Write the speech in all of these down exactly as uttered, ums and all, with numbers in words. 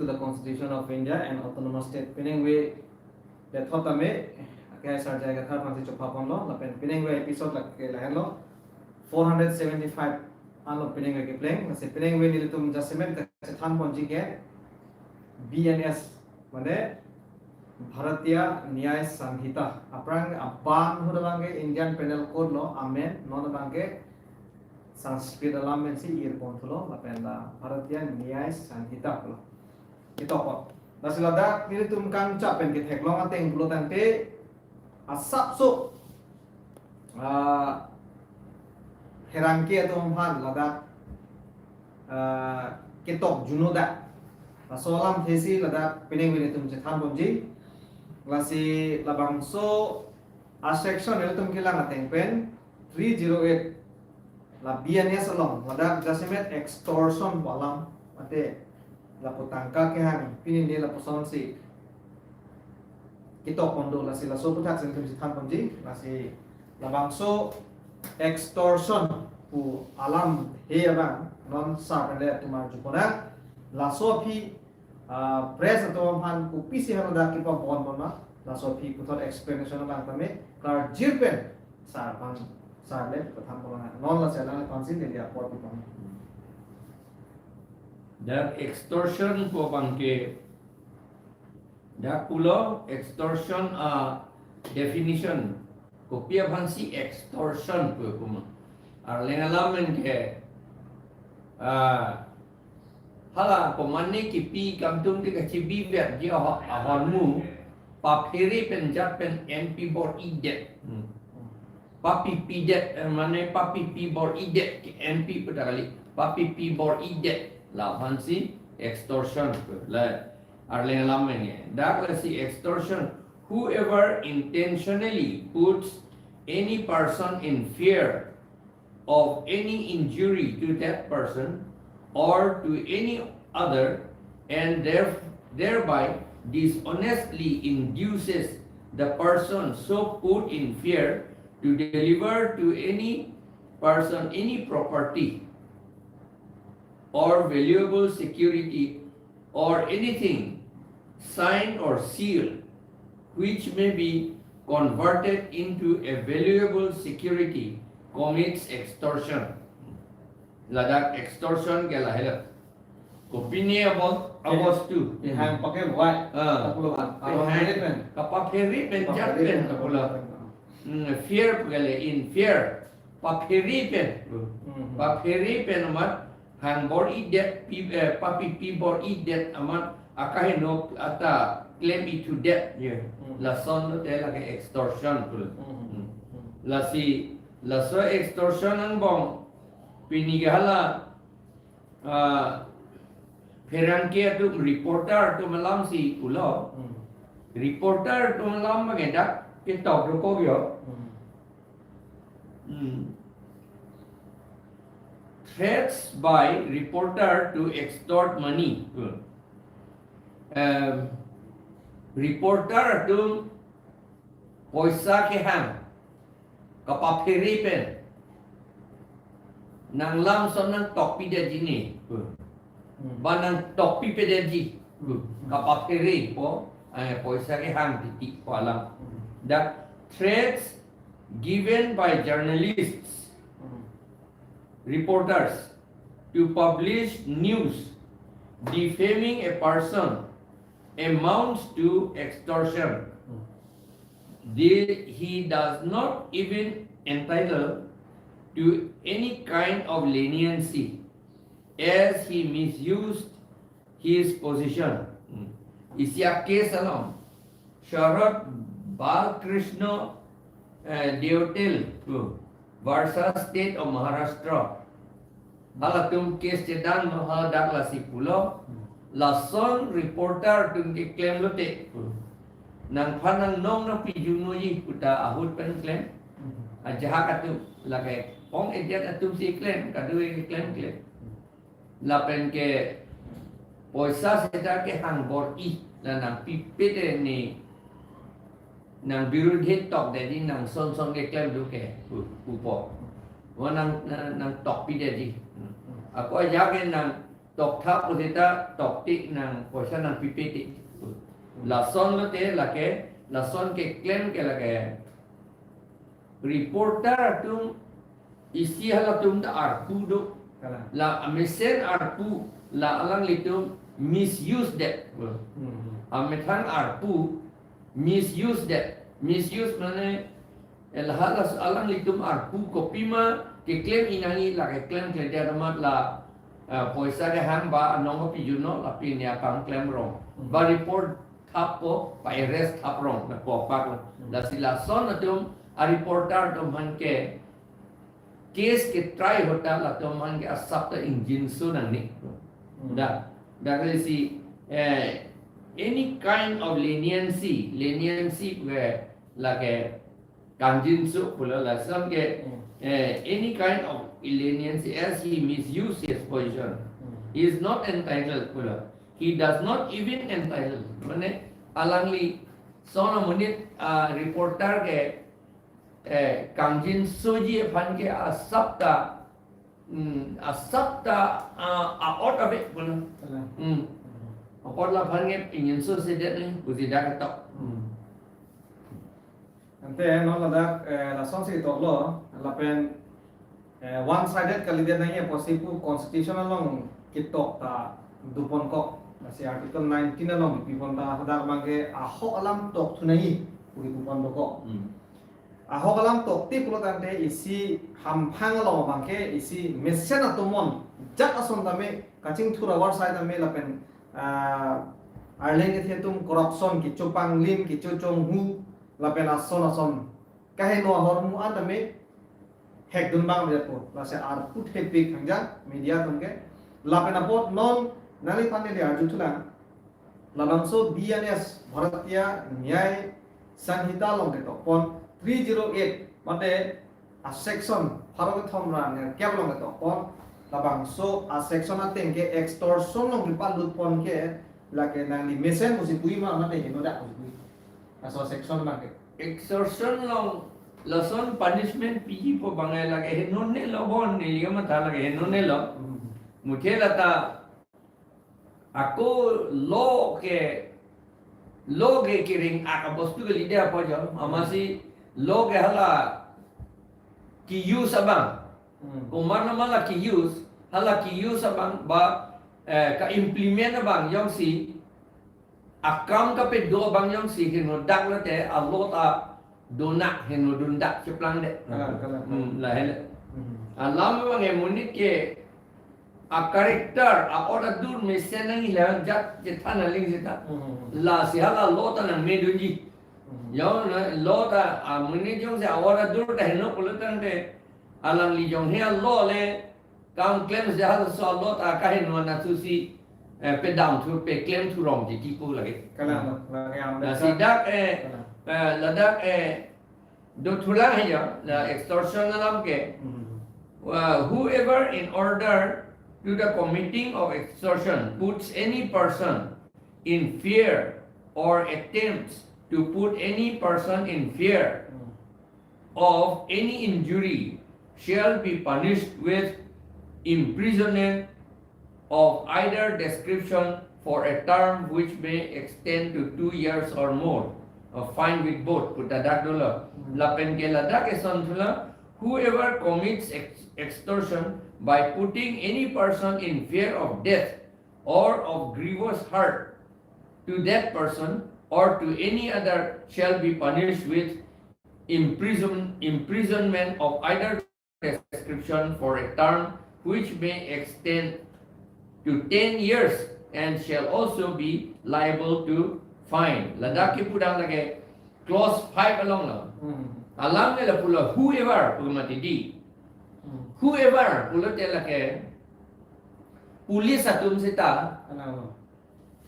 to the Constitution of India and Autonomous State. Piningve lethot tame, akehai Sar J I Kathar aphansi chopha ponlo, lapen piningve episode lake lahenlo, four hundred seventy-five anlo piningve kepleng, lasi piningve nelitum jasemet kachethan ponji ke B N S, mane Bharatiya Nyay Sanhita. Aphrang abang ahut abang ke Indian Penal Code lo, amen, non abang ke Sanskrit alam pensi ir ponthulo, lapen la Bharatiya Nyay Sanhita lo. Ito po. Lasi ladak nelitum kangchap pen ketheklong ateng pulo tangte asapso, ah, pherangke atum aphan ladak, ah, ketok juno dak. Laso alamthesi ladak piningve nelitum chethan ponji. Lasi labangso a-section nelitum kelang ateng pen three zero eight, la B N S along, ladak jasemet extortion pu alam, mate lapu tangka kehang, pini ne lapusonsi ketok pon do, lasi laso aputhaksi nelitum chethan ponji, lasi labangso extortion pu alamthe abang non sar pen le atum arju ponnang, laso aphi, ah, press atum aphan kopisi hano dak kepabon pon ma, laso aphi puthot explanation abang tame klarjir pen sar aphan, sar le pathan pon nang. Non lasi alang aphansi neli apor pi pon. Dak extortion pu abang ke, dak pulo extortion a-definition. Kopi aphansi extortion pu pu ma? Arleng alam pen ke, ah, hala komatne kipi akam atum ke kachibi vet ji aho-, ahormu, paphere pen jat pen enpi bor-idet. Hmm. Papipidet, eh, mane papipi bor-idet, ke enpi pu ta kali, papipi bor-idet. La aphansi extortion pu, la arleng alam pen ke. Dak lasi extortion, whoever intentionally puts any person in fear of any injury to that person or to any other, and there-, thereby dishonestly induces the person so put in fear to deliver to any person any property or valuable security or anything signed or sealed, which may be converted into a valuable security, commits extortion. Ladak extortion ke lahelo. Kopine abo-, abostu. Pehang pakai buat. Ah. Tapulo kan. Pehang. Kapaphere pen. Kapaphere pen jat pen, kapaphere pen tapulo. Hmm, fear pu kali, in fear. Paphere pen. Hmm. Paphere pen amat hang bor-idet, pi-, eh, papipi bor-idet amat akaheno ata klem ithudet. Ya. Hmm. Lason lote lake extortion pu. Hmm. Hmm. Hmm. Lasi, laso extortion angbong pini ke hala, ah, pherangke atum, reporter atum alamsi pulo. Hmm. Reporter atum alam abang ke dak ketok dokok yo. Hmm. Hmm. Threats by reporter to extort money. Hmm. Em, reporter atum poisa kehang kapaphere pen, nanglam ason nangtokpidetji ne. Hmm. Ba nangtokpipedetji. Hmm. Kapaphere pu, eh, poisa kehang titi pu alam. Hmm. The threats given by journalists, hmm, reporters to publish news defaming a person amounts to extortion. Hmm. The, he does not even entitled to any kind of leniency as he misused his position. Hmm. Isi a-case along, Sharad Balkrishna, eh, Deotel, hmm, versus State of Maharashtra. Halatum case chedan ma, hala dak lasi pulo. Lason reporter atum keklem lote. Nangphan nangnong nangpijunoji pu ta ahut pen klem. Ajahak atum lake ong-edet atumsi klem, kado-e keklem klem. Lapen ke poisa seta kehang bor-i, la nangpipede ne, nangbirudhe tokdetji, nang son son keklem do ke, pu, pupo. Wa nang, nang, nangtokpidetji. Ako ajahak ke nang tokthap pusita tokte nang poisa nangpipe te. Lason lote lake, lason keklem ke lake reporter atum isi halatum ta arpu do. Kalang. La amesen arpu, la alanglitum misuse det. Hmm. Amethang arpu misuse det. Misuse mane, eh, la hala alanglitum arpu kopima keklem inangi la keklem klede amat la, eh, poisa kehang ba anong ko pijuno lapen ne apang klem rong. Hmm. Ba report thappo, ba arrest thap rong, na po pak la. Hmm. Lasi lason atum, a reporter atum aphan ke case ke try ahut ta latum aphan ke asap ta ingjinso nangne. Hmm. Da, da ke si, eh, any kind of leniency, leniency ke lake kangjinso pulo lason ke, Hmm. eh, any kind of leniency as he misuse his position. Hmm. He is not entitled pulo. He does not even entitled. Mane alangli son amonit, ah, reporter ke, eh, kangjinsoji aphan ke asap ta, hmm, asap ta, ah, a-ot ave pulo. Kalang. Hmm. Hmm. Apot laphan ke ingjinso sedet ni, pusi dak ketok. Hmm. Ante non ladak, eh, lasonsi toklo, lapen, eh, one sided kalidet nangji apotsi pu constitution along ketok ta doponkok. Lasi article nineteen along pipon ta hadak abang ke ahok alam tokthu nangji pu doponkok. Hmm. Ahok alam tokte pulo tangte isi hamphang along abang ke isi mesen atum monjak ason tame kachingthur avarsai tame lapen, ah, arleng kethe atum corruption kecho panglim kecho chonghu lapen ason ason kaheno ahormu an tame hekdun bang dia po. Lasi arpu thepik hangjang media atum ke. Lapen apot non nangliphan neli arjuthulang. Labangso B N S, Bharatiya Nyay Sanhita along ketokpon three zero eight mate a section pharo kethom ra nerkep along ketokpon. Labangso a section ateng ke extortion along kepalutpon ke lake nangli mesen pusi pui ma mate henodak pusi pui. Laso section abang ke. Extortion along lason punishment piji pu abang ke lake henone lo bon, neli kamatha lake henone lo. Hmm. Muthe lata ako law ke, law ke kering ak abostu ke lide apo jo, amatsi law ke hala ke-use abang. Hmm. Komat nama la ke-use, hala ke-use abang ba, eh, ka-implement abang jongsi, akam kapedo abang jongsi henodak lote, a law ta donak henodundak cheplang de. Kalang, kalang. Hmm, lahele. Hmm. Alam abang ke monit ke a character, a-ot adur mesen nangji la jat chethan aling seta. Hmm. Lasi hala law ta nangmedunji. Hmm. Jong na law ta, a, monit jongsi a-ot adur ta heno pulo tangte, alangli jong he a law le kam klemsi halaso a law ta kaheno na thusi, eh, pedamthu, peklemthu rong titi pu lake. Kalang, kalang, ya, lasi dak, eh, kalang. Eh, ladak, eh, dothulang he jo, la extortion alam ke. Hmm. Uh, whoever in order to the committing of extortion puts any person in fear or attempts to put any person in fear Hmm. of any injury shall be punished with imprisonment of either description for a term which may extend to two years or more, or fine with both, pu ta dak dolo. Hmm. Lapen ke ladak eson thulang, whoever commits ex-, extortion by putting any person in fear of death or of grievous hurt to that person or to any other shall be punished with imprison-, imprisonment of either description for a term which may extend to ten years and shall also be liable to fine. Ladak kepudang lake clause five along lo. Hmm. Alam ke lapulo whoever pu mati di. Hmm. Whoever pulote lake police atum seta. Ano.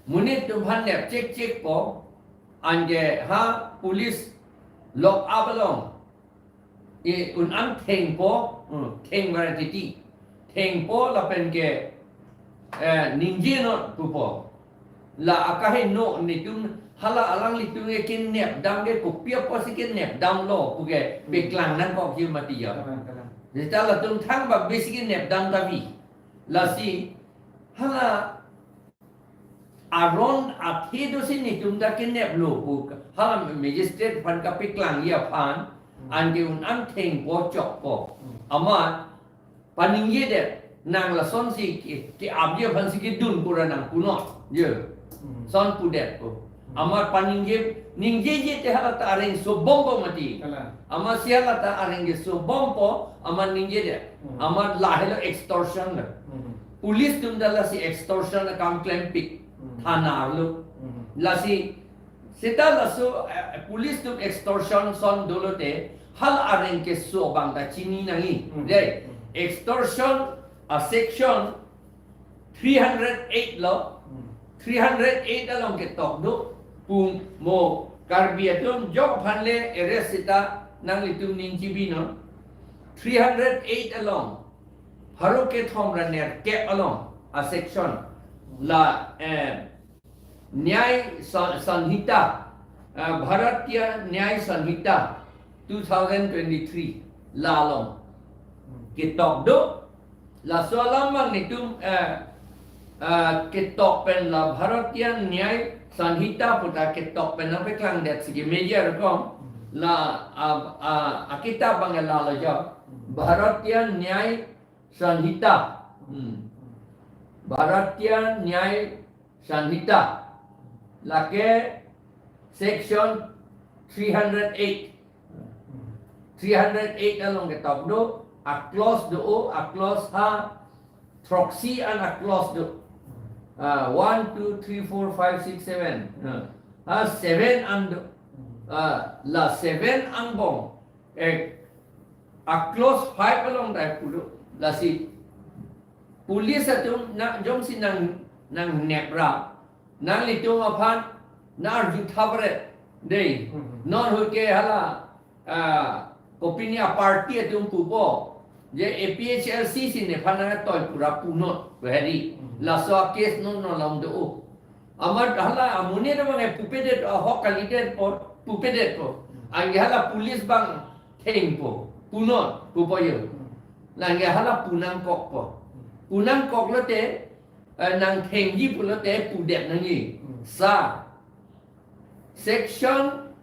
Monit atum aphan nepchekchekpo, anke ha police lock up along, e, un an thengpo, hmm, theng variety, thengpo lapen ke, eh, ningjenon pupo. La akaheno netum hala alanglitum ke kenepdam ke kopi apotsi kenepdamlo pu ke Hmm. peklang nangkok ji mati ya. Kalang, kalang. Jeta latum thangbak besi kenepdam tabi. Lasi Hala aron athe dosi netum ta keneplo pu. Hala magistrate aphan kapeklangji aphan. Hmm. Anke un-an thengpo chokpo. Hmm. Amat paningjedet, nang lasonsi ke, ke-apji aphansi kedun pura nang punot. Ye. Hmm. Son pudetpo. Hmm. Amat paningje, ningjeje te hala ta areng sobompo mati. Kalang. Amatsi hala ta areng ke sobompo, amat ningjedet. Hmm. Amat lahelo extortion le. Hmm. Police atum ta lasi extortion akam klempik. Hmm. Thana arlo. Hmm. Lasi seta laso, eh, police atum extortion son dolote, hala areng keso abang ta chini nangji. Hmm. Dei, hmm, extortion a-section three hundred eight lo. Hmm. Three hundred eight along ketok do. Pung mo Karbi atum jok aphan le arrest seta nanglitum ning chibi non. Three hundred eight along, pharo kethom ra nerkep along a-section la, eh, Nyay San-, Sanhita, eh, Bharatiya Nyay Sanhita two thousand twenty-three la along ketok do. Laso alam abang netum, eh, eh, ketok pen la Bharatiya Nyay Sanhita pu ta ketok pen nangpeklangdetsi ke media rekom la, ah, ah, akitap abang lalo jo. Bharatiya Nyay Sanhita. Hmm. Bharatiya Nyay Sanhita. Lake section three hundred eight. Three hundred eight along ketok do, a-clause do, a-clause ha throksi an a-clause do. Ah, one, two, three, four, five, six, seven. Ah, ha seven an do. Ah, la seven angbong. Eh, a-clause five along dai pulo. Lasi police atum na jongsi nang, nangnep ra, nanglitum aphan nang arju thapre dei. Hmm. Non ahut ke hala, ah, kopine a-party atum pupo je A P H L C si nephan nangtoi pura punot bahari. Hmm. Laso a-case non non along do. Amat hala amonit abang pupedet, ahok kalidetpo, pupedetpo. Hmm. Anke hala police abang thengpo, punot pupo yo. Hmm. Anke hala pu nangkokpo. Hmm. Pu nangkok lote, eh, nangthengji pulote pudet nangji. Hmm. Sa, section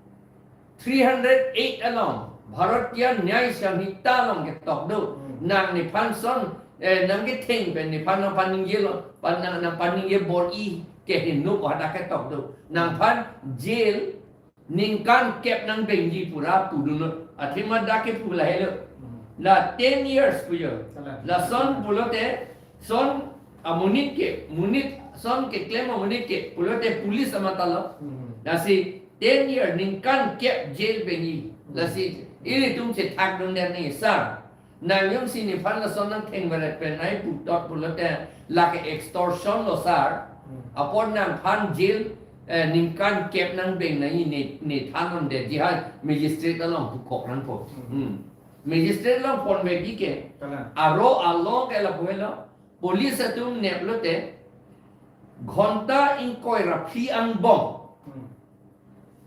three hundred eight along, Bharatiya Nyay Sanhita along ketok do. Hmm. Nang nephan son, eh, nangketheng pen nephan nangpaningjelo, pan nang, nangpaningje bor-i kehingno pu hadak ketok do. Nangphan jail ningkan kep nangbengji pura pudunlo. Athema dak ke pu lahelo. Hmm. La ten years pu yo. Kalang. Lason pulote, son amonit ke, monit, son keklem amonit ke pulote police amat ta lo. Hmm. Lasi ten year ningkan kep jail bengji. Hmm. Lasi ilitum chethak dundet nangji sir. Nang jongsi nephan lason nangthengvaret pen nai putot pulote lake extortion lo sir. Hmm. Apot nangphan jail, eh, ningkan kep nangbeng nangji ne, ne than ondetji ha magistrate along pukok nangpo. Hmm. Hmm. Magistrate along ponvekji ke. Kalang. Aro along ke lapu helo. Police atum neplote ghonta ingkoi ra phli angbong. Hmm.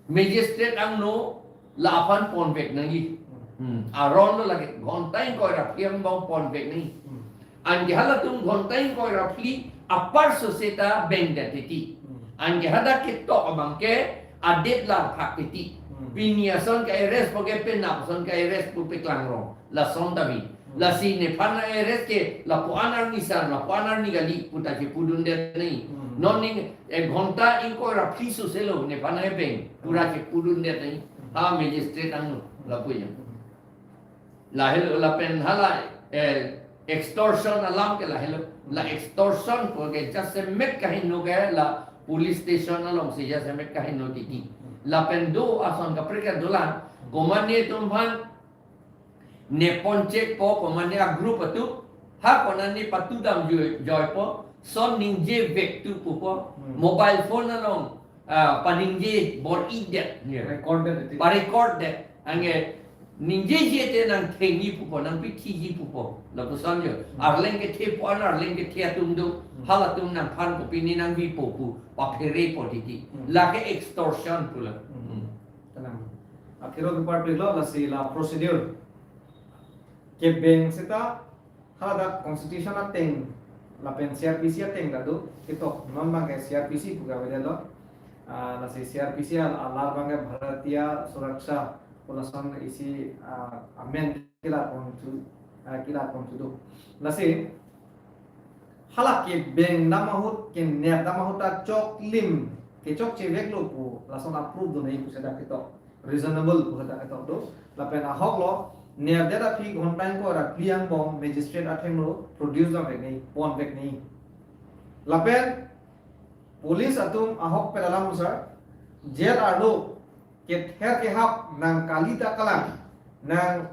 Magistrate angno la aphan ponvek nangji. Hmm. Aron lo lake ghonta ingkoi ra phli angbong ponvek nangji. Hmm. Anke halatum ghonta ingkoi ra phli apar soseta bengdet titi. Hmm. Anke hadak ketok abang ke adet larphak titi. Hmm. Pini ason ke-arrest po ke penap ason ke-arrest pu peklangrong. Lason ta vi. Hmm. Lasi nephan arrest ke lapu-an arni sir, lapu-an arni kali pu ta chepudundet nangji. Hmm. Non ning, eh, ghonta ingkoi ra phli soselo nephan beng pura chepudundet nangji. Hmm. Ha magistrate angno lapu ya. Hmm. Lahelo lapen hala, eh, extortion alam ke lahelo. La extortion pu ke jasemet kahingno ke la police station alongsi jasemet kahingno titi. Hmm. Lapen do ason kaprek kedolang. Komatne atum aphan neponchekpo, komatne a-group atum, ha konatne patudam joi, joipo, son ningjevek tu pupo, hmm, mobile phone along, ah, paningje bor-idet, ya. Record det, itu. Pa-record det, anke ningjeje te nangthengji pupo, nangpithiji pupo, lapuson jo. Hmm. Arleng kethe pu an, arleng kethe atum do, hmm, halatum nangphan kopine nangvipo pu papherepo titi. Hmm. Lake extortion pulo. Hmm. Hmm. Tenang. Akhirlo kepar pilo lasi la procedure. Kebeng seta hadak constitution ateng Lapen C R P C ateng ta do, ketok non abangke C R P C pu kavedetlo. Ah, lasi C R P C al-, alar abangke Bharatiya Suraksha pu lason isi, ah, amen kelang pontu, ah, kelang pontu do. Lasi hala kebeng dam ahut, kener dam ahut ta choklim, kechokche veklo pu lason approve do nangji pu seta ketok, reasonable pu seta ketok do. Lapen ahok lo, nerdet aphi ghonta ingkoi ra phli angbong magistrate athengno produce dam vek nangji, pon vek nangji. Lapen police atum ahokpet alam anusar, jail arlo kether kehap nang kali ta kalang, nang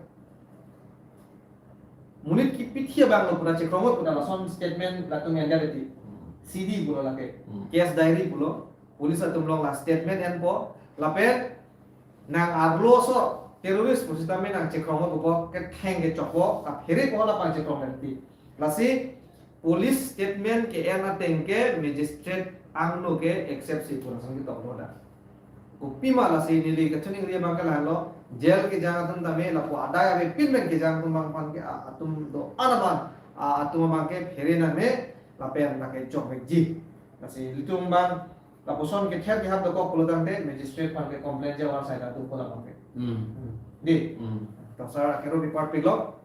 monit kipithi abang lo pu ta chekrong pu ta lason statement latum endet eti. Hmm. C D pulo lake. Hmm. Case diary pulo. Police atum along la statement enpo. Lapen nang arlo so terrorist pu sitame nang chekrong pu po, ketheng kechokpo, kaphere po la pangchekrong eti. Lasi police statement ke-en ateng ke magistrate angno ke accept si pu lason ketok lo da. Kopima lasi neli kachiningri abangke lahelo, jail kejang atum tame lapu adai avepin pen kejang atum abang aphan ke, a, atum do-an aban, a, atum abangke phere nangne lapen lake chok vekji. Lasi ilitum abang lapuson kether kehap dokok pulo tangte magistrate aphan ke complain jawar sai ta tu pulo abangke. Hmm. Hmm. Di. Hmm. Tong sar akhero bipar pik lo.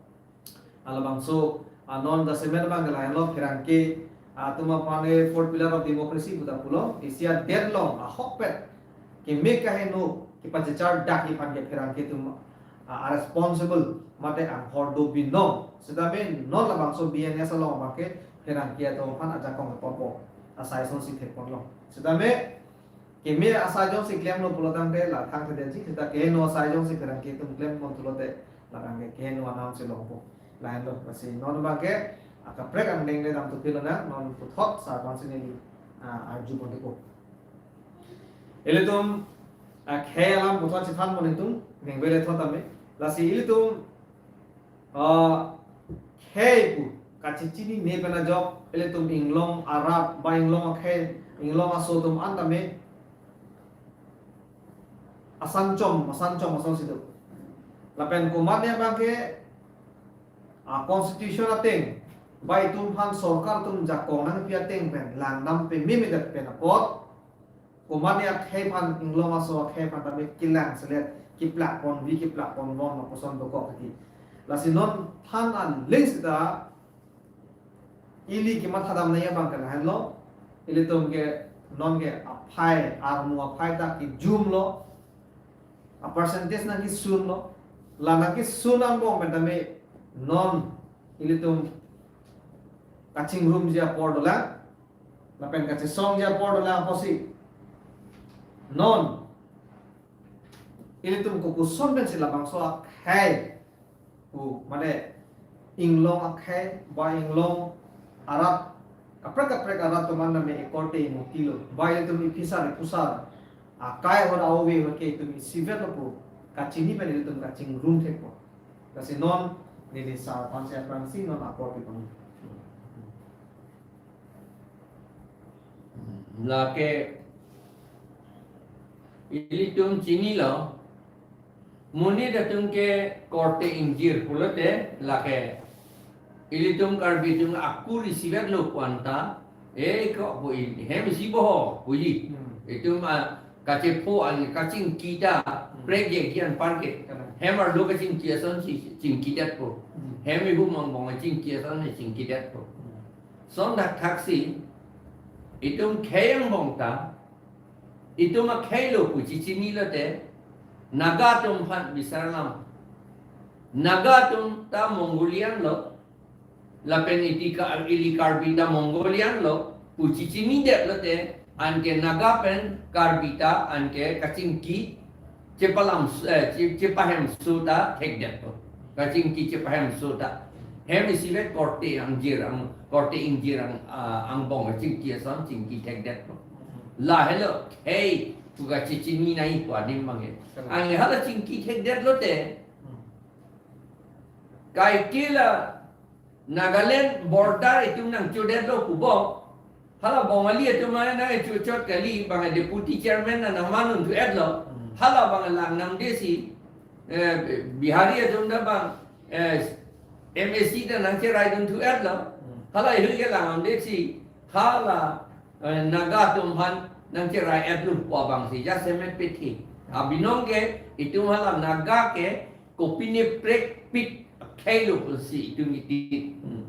Halabangso, ah, non jasemet abangke lahelo pherangke, ah, atum aphan ke fourth pillar of democracy pu ta pulo, Asia adet along ahokpet keme kaheno kepachechar dakji aphan ke pherangke atum, ah, responsible mate anghor do binong. Sitame non labangso B N S along abangke pherangke atum aphan ajakong ponpo, asai asonsi thek ponlo. Sitame keme asai jongsi klemlo pulo tangte la thangthedetji, seta keheno asai jongsi pherangke atum klem pon pulote la abangke keheno anam si longpo. Lahenlo, lasi non abangke akaprek angdeng le damthu pilo na, non puthot sar aphansi neli, ah, arju pon deko. Ilitum, ah, khei alam puthot chephan pon itum, ningve le thot tame. Lasi ilitum, ah, khei pu kachechinine pen ajok, ilitum inglong arat, ba inglong akhei, inglong aso atum an tame asanchom, asanchom asonsi do. Lapen komatne abangke, ah, constitution ateng, ba itum aphan sorkar atum jakong nangpi ateng pen langdam pememedet pen apot, komatne akhei aphan, inglong aso akhei aphan tame kelang selet, keplak ponvi, keplak ponvon lapuson dokok kiti. Lasi non than aling seta ili kemathadam nangji abangke lahenlo, ilitum ke non ke aphai, armu aphai ta kejumlo, a percentage nangkesunlo, la nangkesun angbong pen tame non ilitum kachingrumji apor dolang, lapen kachesongji apor dolang apotsi non ilitum kopuson pensi labangso akhei pu, mane inglong akhei ba inglong arat, kaprek kaprek arat atum an tame ekorte emotilo, ba ilitum iphisar ipusar akai ahut a-ove ahut ke itum isivet lo pu kachini pen ilitum kachingrum thekpo. Lasi non neli sar aphansi aphrangsi non apor pi pon. Lake ilitum chinilo, monit atum ke korte ingjir pulote lake ilitum Karbi atum akur isivet lo pu anta, eh, ko pu in, hem isi boho puji. Hmm. Itum, ah, kachepho an kachingki ta, hmm, prekjekji anparke. Kalang. Hem arlo kachingki asonsi chingkidetpo. Hmm. Hem ihum angbong chingki asonsi chingkidetpo. Hmm. Lason thakthaksi, itum khei angbong ta, itum akhei lo pu chechinilo te, Naga atum aphan bisar alam. Naga atum ta Mongolian lo, lapen iti ka ili Karbi ta Mongolian lo pu chechinidet lote, anke Naga pen Karbi ta anke kachingki chepalam, eh, che-, chepahemso ta thekdetpo. Kachingki chepahemso ta. Hem isivet korte angjir ang, korte ingjir ang, ah, angbong chingki ason chingki thekdetpo. Lahelo khei pu kachechini nangji pu adim abangke. Ang hala chingki thekdet lote, kaike la Nagaland border itum nangchodetlo pubo. Hala Bongali atum nangchochot kali, bang deputy chairman na nangmandunthu-etlo. Hmm. Hala bang langnamdesi, eh, Bihari atum ta bang, eh, M A C ta nangcheraidunthu-etlo. Hmm. Hala ihui ke langdetsi, hala, eh, Naga atum aphan nangcherai-etlo pu abangsi jasemet pethi. Abinong ke itum hala Naga ke kopine prekpik akhei lo pusi itum iti. Hmm.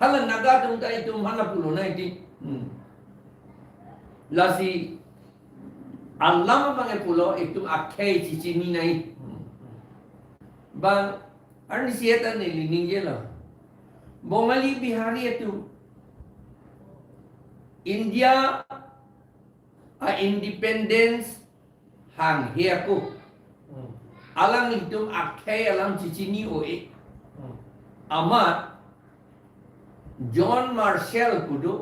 Hala Naga atum ta itum aphan pulo nangji. Hmm. Lasi alam abang ke pulo itum akhei chechini nangji. Hmm. Bang arnisi eta neli ningjelo. Bongali Bihari atum India a-independence hanghe ako. Hmm. Alanglitum akhei alam chechini-o-e. Hmm. Amat John Marshall pu do,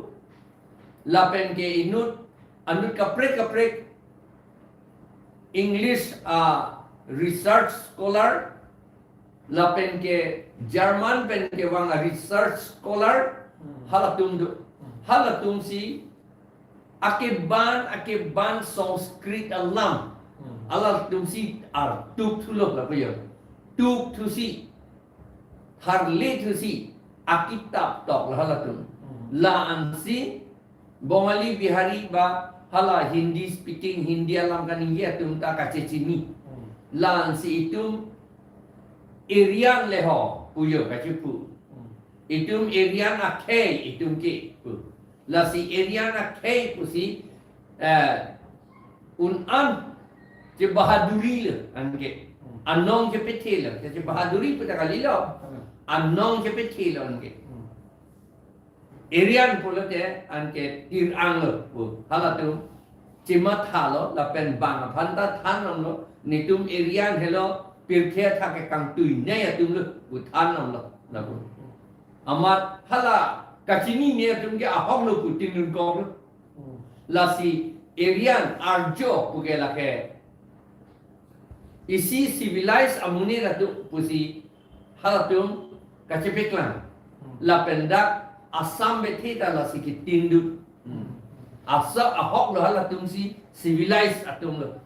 lapen ke inut, anut kaprek kaprek English a research scholar, lapen ke German pen kevang a research scholar, hmm, halatum do. Hmm. Halatumsi akeban, akeban Sanskrit alam. Hmm. Halatumsi artuk thulo lapu yo. Tuk thusi, tharle thusi, akitap tok lo halatum. Hmm. La-ansi Bongali Bihari ba hala Hindi speaking, Hindi alam kaningje atum ta kachechini. Hmm. La-ansi itum Aryan le ho pu yo kachipu. Hmm. Itum Aryan akhei itum ke pu. Lasi Aryan akhei pusi, eh, un-an chebahaduri lo anke. Hmm. Anong chepethe lo, chebahaduri pu ta kalilo. Hmm. Anong chepethe lo anke. Hmm. Aryan pulote anke tir-ang lo pu. Halatum chematha lo, lapen bang aphan ta than longlo, netum Aryan helo, pirthe athak ke kangtuinei atum lo pu than longlo lapu. Amat hala kachinine atum ke ahok lo pu tindun kok lo. Hmm. Lasi Aryan, Arjo pu ke lake isi civilized amonit atum pusi halatum kachepeklang. Hmm. Lapen dak Assam bethe ta lasi ketindun. Hmm. Asa ahok lo halatumsi civilized atum lo.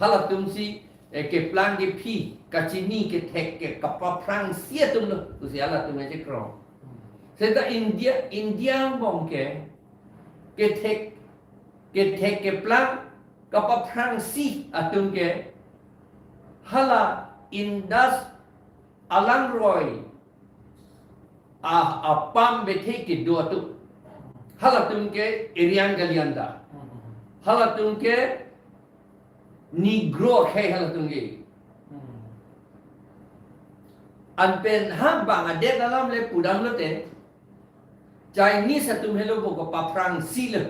Halatumsi, eh, keplang kephi, kachini kethek ke kapaphrangsi atum lo pusi halatum achekroi. Seta India, India angbong ke kethek, kethek keplang kapaphrangsi atum ke hala Indus alangroi a, apam bethe kedo atum. Halatum ke Aryan kalian ta. Halatum ke Negro akhei halatum ke. Anpen ha bang adet alam le pudam lote Chinese atum helo bo kapaphrangsi lo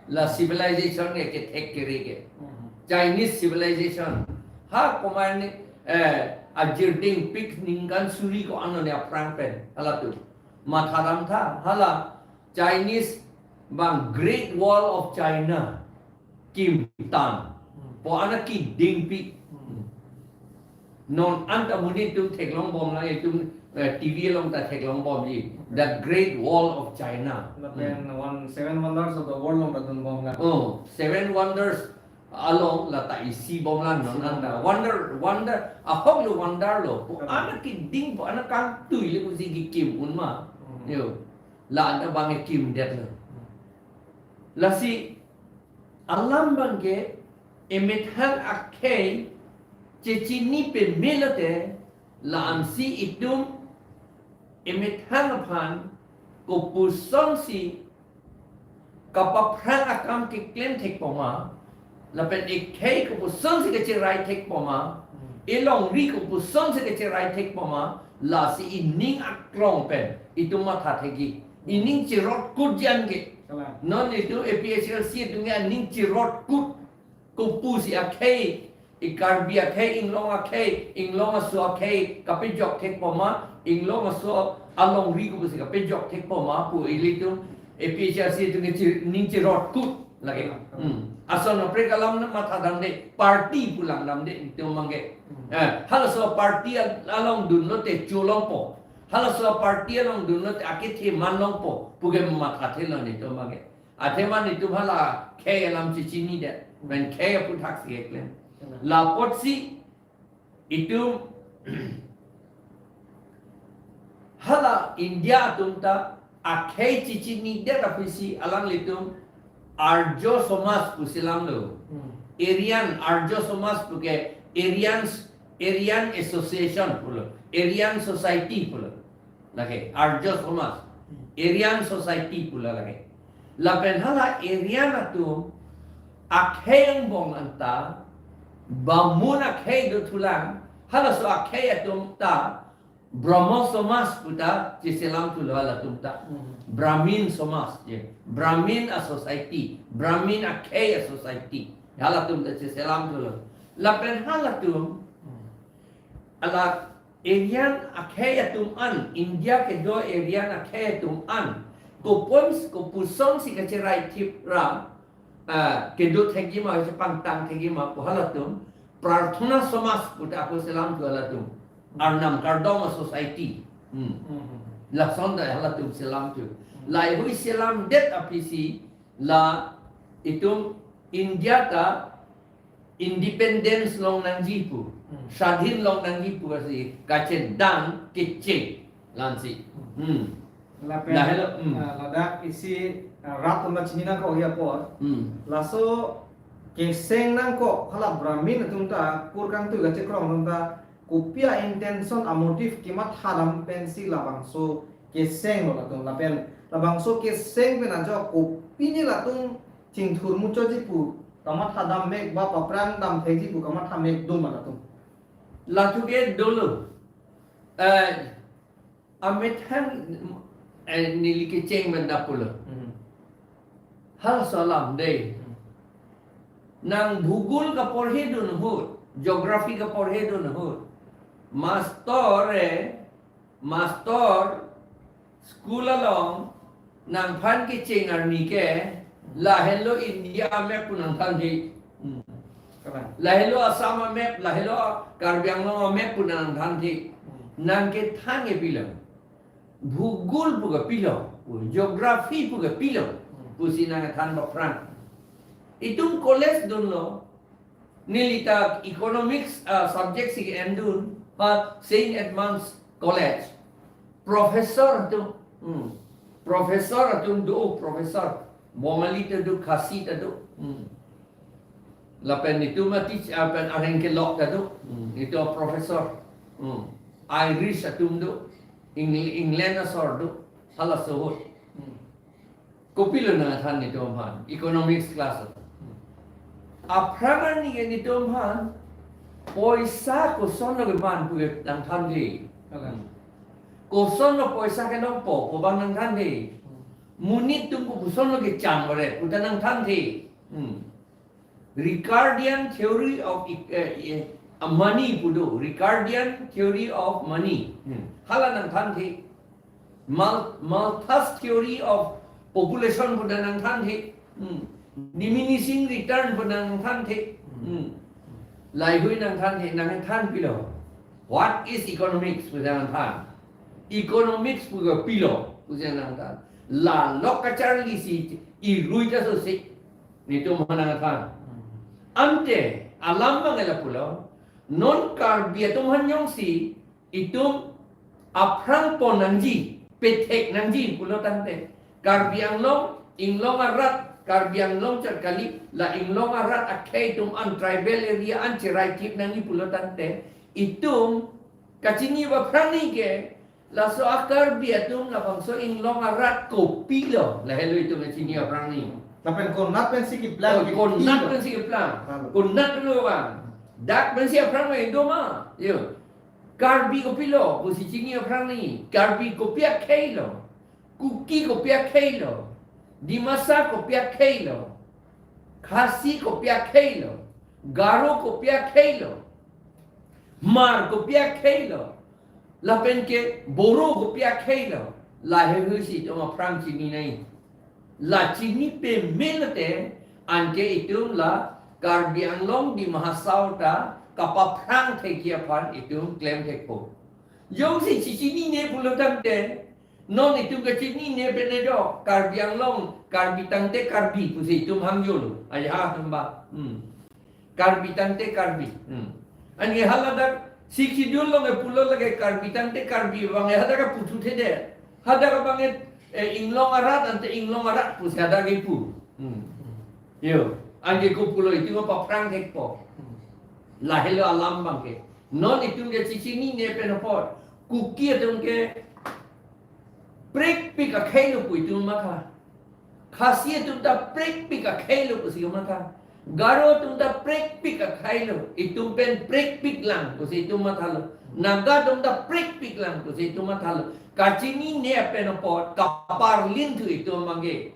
la civilization ke kethek kere ke. Hmm. Chinese civilization. Ha komat ne, eh, ajirding pik ningkan suri ko-an ne aphrang pen. Halatum. Matha damtha. Hala Chinese bang Great Wall of China kim tan. Hmm. Po ana kidingpi. Hmm. Non anta amonit atum theklong bomlang, itum, eh, T V along ta theklong bomji. The Great Wall of China. Lapen Hmm. one, Seven Wonders of the World along ta dun bomlang. Oh, Seven Wonders along lata isi bomlang non Isi anta. Bomlang. Wonder, wonder, ahok lo wonder lo. Po Correct. Ana kiding, po ana kangtui le pusi kikim un ma. Hmm. Yo. La anta bang kimdet lo. Hmm. Lasi alam abang ke emethang akhei chechini peme lote la-ansi itum emethang aphan kopusonsi kapaphrang akam keklem thekpo ma, lapen ekhei kopusonsi kacherai thekpo ma, Hmm. elongri kopusonsi kacherai thekpo ma, lasi ining aklong pen itum matha thekji. Ining cherot kut jan ke. Kalang. Non itum A P H L C atum ke aning cherot kut. Kopusi akhei, i Karbi akhei, Inglong akhei, Inglong aso akhei kapejok thekpo ma, Inglong aso alongri kopusi kapejok thekpo ma pu ilitum A P H L C atum ke chi-, ning cherot kut lake. Hmm. Hmm. Ason aprek alam na matha damde, party pu lang damde itum abang ke. Hmm. Eh, halaso party al-, along dunlote cholongpo. Halaso party along dunlote akethe manlongpo pu ke mathathe lo itum abang ke. Athema itum hala khei alam chechinidet. Pen khei aputhaksi keklem. Hmm. Lapotsi itum hala India atum ta akhei chechinidet aphisi alanglitum Arjo Somaj pu selamlo. Hmm. Aryan, Arjo Somaj puke Aryan, Aryan Association pulo, Aryan Society pulo. Lake Arjo Somaj, Aryan Society pulo lake. Lapen hala Aryan atum akhei angbong anta, Bamun akhei dothulang, halaso akhei atum ta Brahmo Somaj puta cheselamthulo halatum ta. Hmm. Brahmin Somaj je. Brahmin a society. Brahmin akhei a society. Halatum ta cheselamthulo. Lapen halatum, hmm, ala Aryan akhei atum an, India kedo Aryan akhei atum an, kopon, kopusonsi kacherai thip ra, ah, kedo thekji ma, kachepangtang thekji ma pu halatum Prarthana Somaj puta ako selamthu halatum. Arnam kardom a society. Hmm. Hmm. Lason ta halatum selamthu. Hmm. Laheihui selamdet aphisi la itum India ta independence longnangji pu, hmm, swadhin longnangji pu asi kachedang kecheng lansi. Hmm. Lapen, lahelo, hmm, ah, ladak isi, ah, rat atum ta chinina ko ya por. Hmm. Laso keseng nangkok hala Brahmin atum ta, kur kangtui kachekrong atum ta, kopi a intention a motive kematha dam pensi labangso kesenglo latum, lapen labangso keseng pen ajok kopine latum chingthur muchotji pu kamatha dam mek ba paphrang dam thekji pu kamatha mek do ma latum? Lathu ke dolo. Eh, amethang, eh, neli kecheng benda pulo. Hmm. Halaso alam dei. Hmm. Nang bhugol kaporhedun ahut, geography kaporhedun ahut, mastor e, mastor school along nangphan kecheng arni ke, lahelo India a map pu nangthanji. Hmm. Kalang. Lahelo Assam a map, lahelo Karbi Anglong a map pu nangthanji. Hmm. Nang kethan ke pilo? Bhugol pu ke pilo, geography pu ke pilo, hmm, pusi nangthan baphrang. Itum college dunlo, neli ta economics, ah, subject si endun, ha Saint Edmund's College. Professor atum, hmm, professor atum do, professor. Bongali ta do, Khasi ta do. Hmm. Lapen itum a teach-, ah, pen areng kelok ta do. Hmm. Itum professor. Hmm. Irish atum do. Eng-, England asor do. Halaso ahut. Hmm. Kopilo nangthan itum aphan? Economics class. Aphrang arni ke itum aphan poisa kosonlo keman pu ke nangthanji. Kalang. Kosonlo poisa kelongpo pu abang nangthanji. Monit atum kopusonlo kechang varet puta nangthanji. Hmm. Ricardian theory of e-, eh, eh, money pu do. Ricardian theory of money. Hmm. Hala nangthanji. Mal-, Malthus theory of population pu ta nangthanji. Hmm. Diminishing return pu ta nangthanji. Hmm. Laheihui nangthanji, nangthan pilo? What is economics pu ta nangthan? Economics pu ke pilo pusi nangthan. La lok kacharlisi irui ta sosi. Netum aphan nangthan. Ante alam abang ke lapulo. Non Karbi atum aphan jongsi itum aphrang pon nangji, pethek nangji pulo tangte, Karbi Anglong, Inglong arat, Karbi Anglong chot kali, la Inglong arat akhei atum an, tribal area an cherai thip nangji pulo tangte, itum kachini baphrang ni ke, laso a Karbi atum labangso Inglong arat kopilo, lahelo itum kachini baphrang ni. Lapen konat pensi keplang, oh, konat pensi keplang. Lalu. Konat lo bang. Dak pensi aphrang me do ma. Yo. Karbi kopilo, pusi chini aphrang ni. Karbi kopi akhei lo. Kuki kopi akhei lo. Dimasa kopi akhei lo. Khasi kopi akhei lo. Garo kopi akhei lo. Hmar kopi akhei lo. Lapen ke Boro kopi akhei lo. Laheihui si itum aphrang chini nai. La chini pame lote, anke itum la Karbi Anglong Dima Hasao ta kapaphrang thekji aphan itum klem thekpo. Jongsi chechinine pulo tangte, non itum kachinine pen ajok, Karbi Anglong, Karbi tangte Karbi pusi itum hangjolo. Ajahak atum ba. Hmm. Karbi tangte Karbi. Hmm. Anke haladak Sixth Schedule along ke pulo lake Karbi tangte Karbi abang ke hadak ke puthuthe de. Hadak abang ke Eh, inglong arat ante inglong arat pusi hadak kipu. Hmm. Yo, anke kopulo itum apaphrang thekpo. Lahelo alam abangke. Non itum ke chichinine pen apot. Kuki atum ke prekpik akhei lo pu itum matha. Khasi atum ta prekpik akhei lo pusi matha. Garo atum ta prekpik akhei lo, itum pen prekpik lang pusi itum mathalo. Naga atum ta prekpik lang pusi itum mathalo. Kachinine pen apot kaparlin thu itum abangke.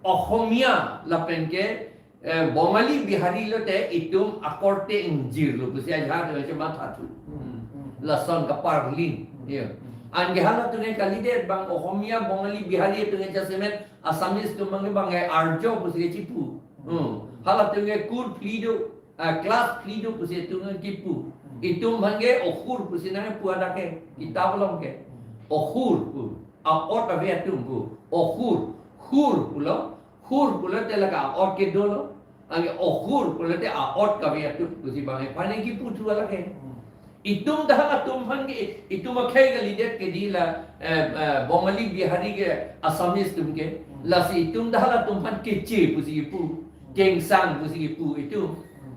Ohomia lapen ke, eh, Bongali Bihari lote itum akorte ingjir lo pusi ajahak lo che matha thu. Hmm, hmm. Lason kaparlin. Hmm. Ya. Hmm. Anke halatum ke kalidet abang Ohomia, Bongali, Bihari atum ke jasemet Assamese atum abangke abangke Arjo pusi kechipu. Hmm. Halatum ke kur phli do, ah, class phli do pusi itum ke kipu. Hmm. Itum abangke ohur pusi nangpu hadak ke, kitab along ke. Hmm. Ohur pu. A-ot ave atum pu. Ohur. Hur pulo. Hur pulote lake a-ot kedo lo. Anke ohur pulote a-ot kave atum pusi abangke. Pane kipu thu lake. Hmm. Itum ta halatum aphan ke, itum akhei kalidet ke di la, eh, eh, Bongali Bihari ke Assamese atum ke. Hmm. Lasi itum ta halatum aphan keche pusi kipu. Kengsang pusi kipu itum. Hmm.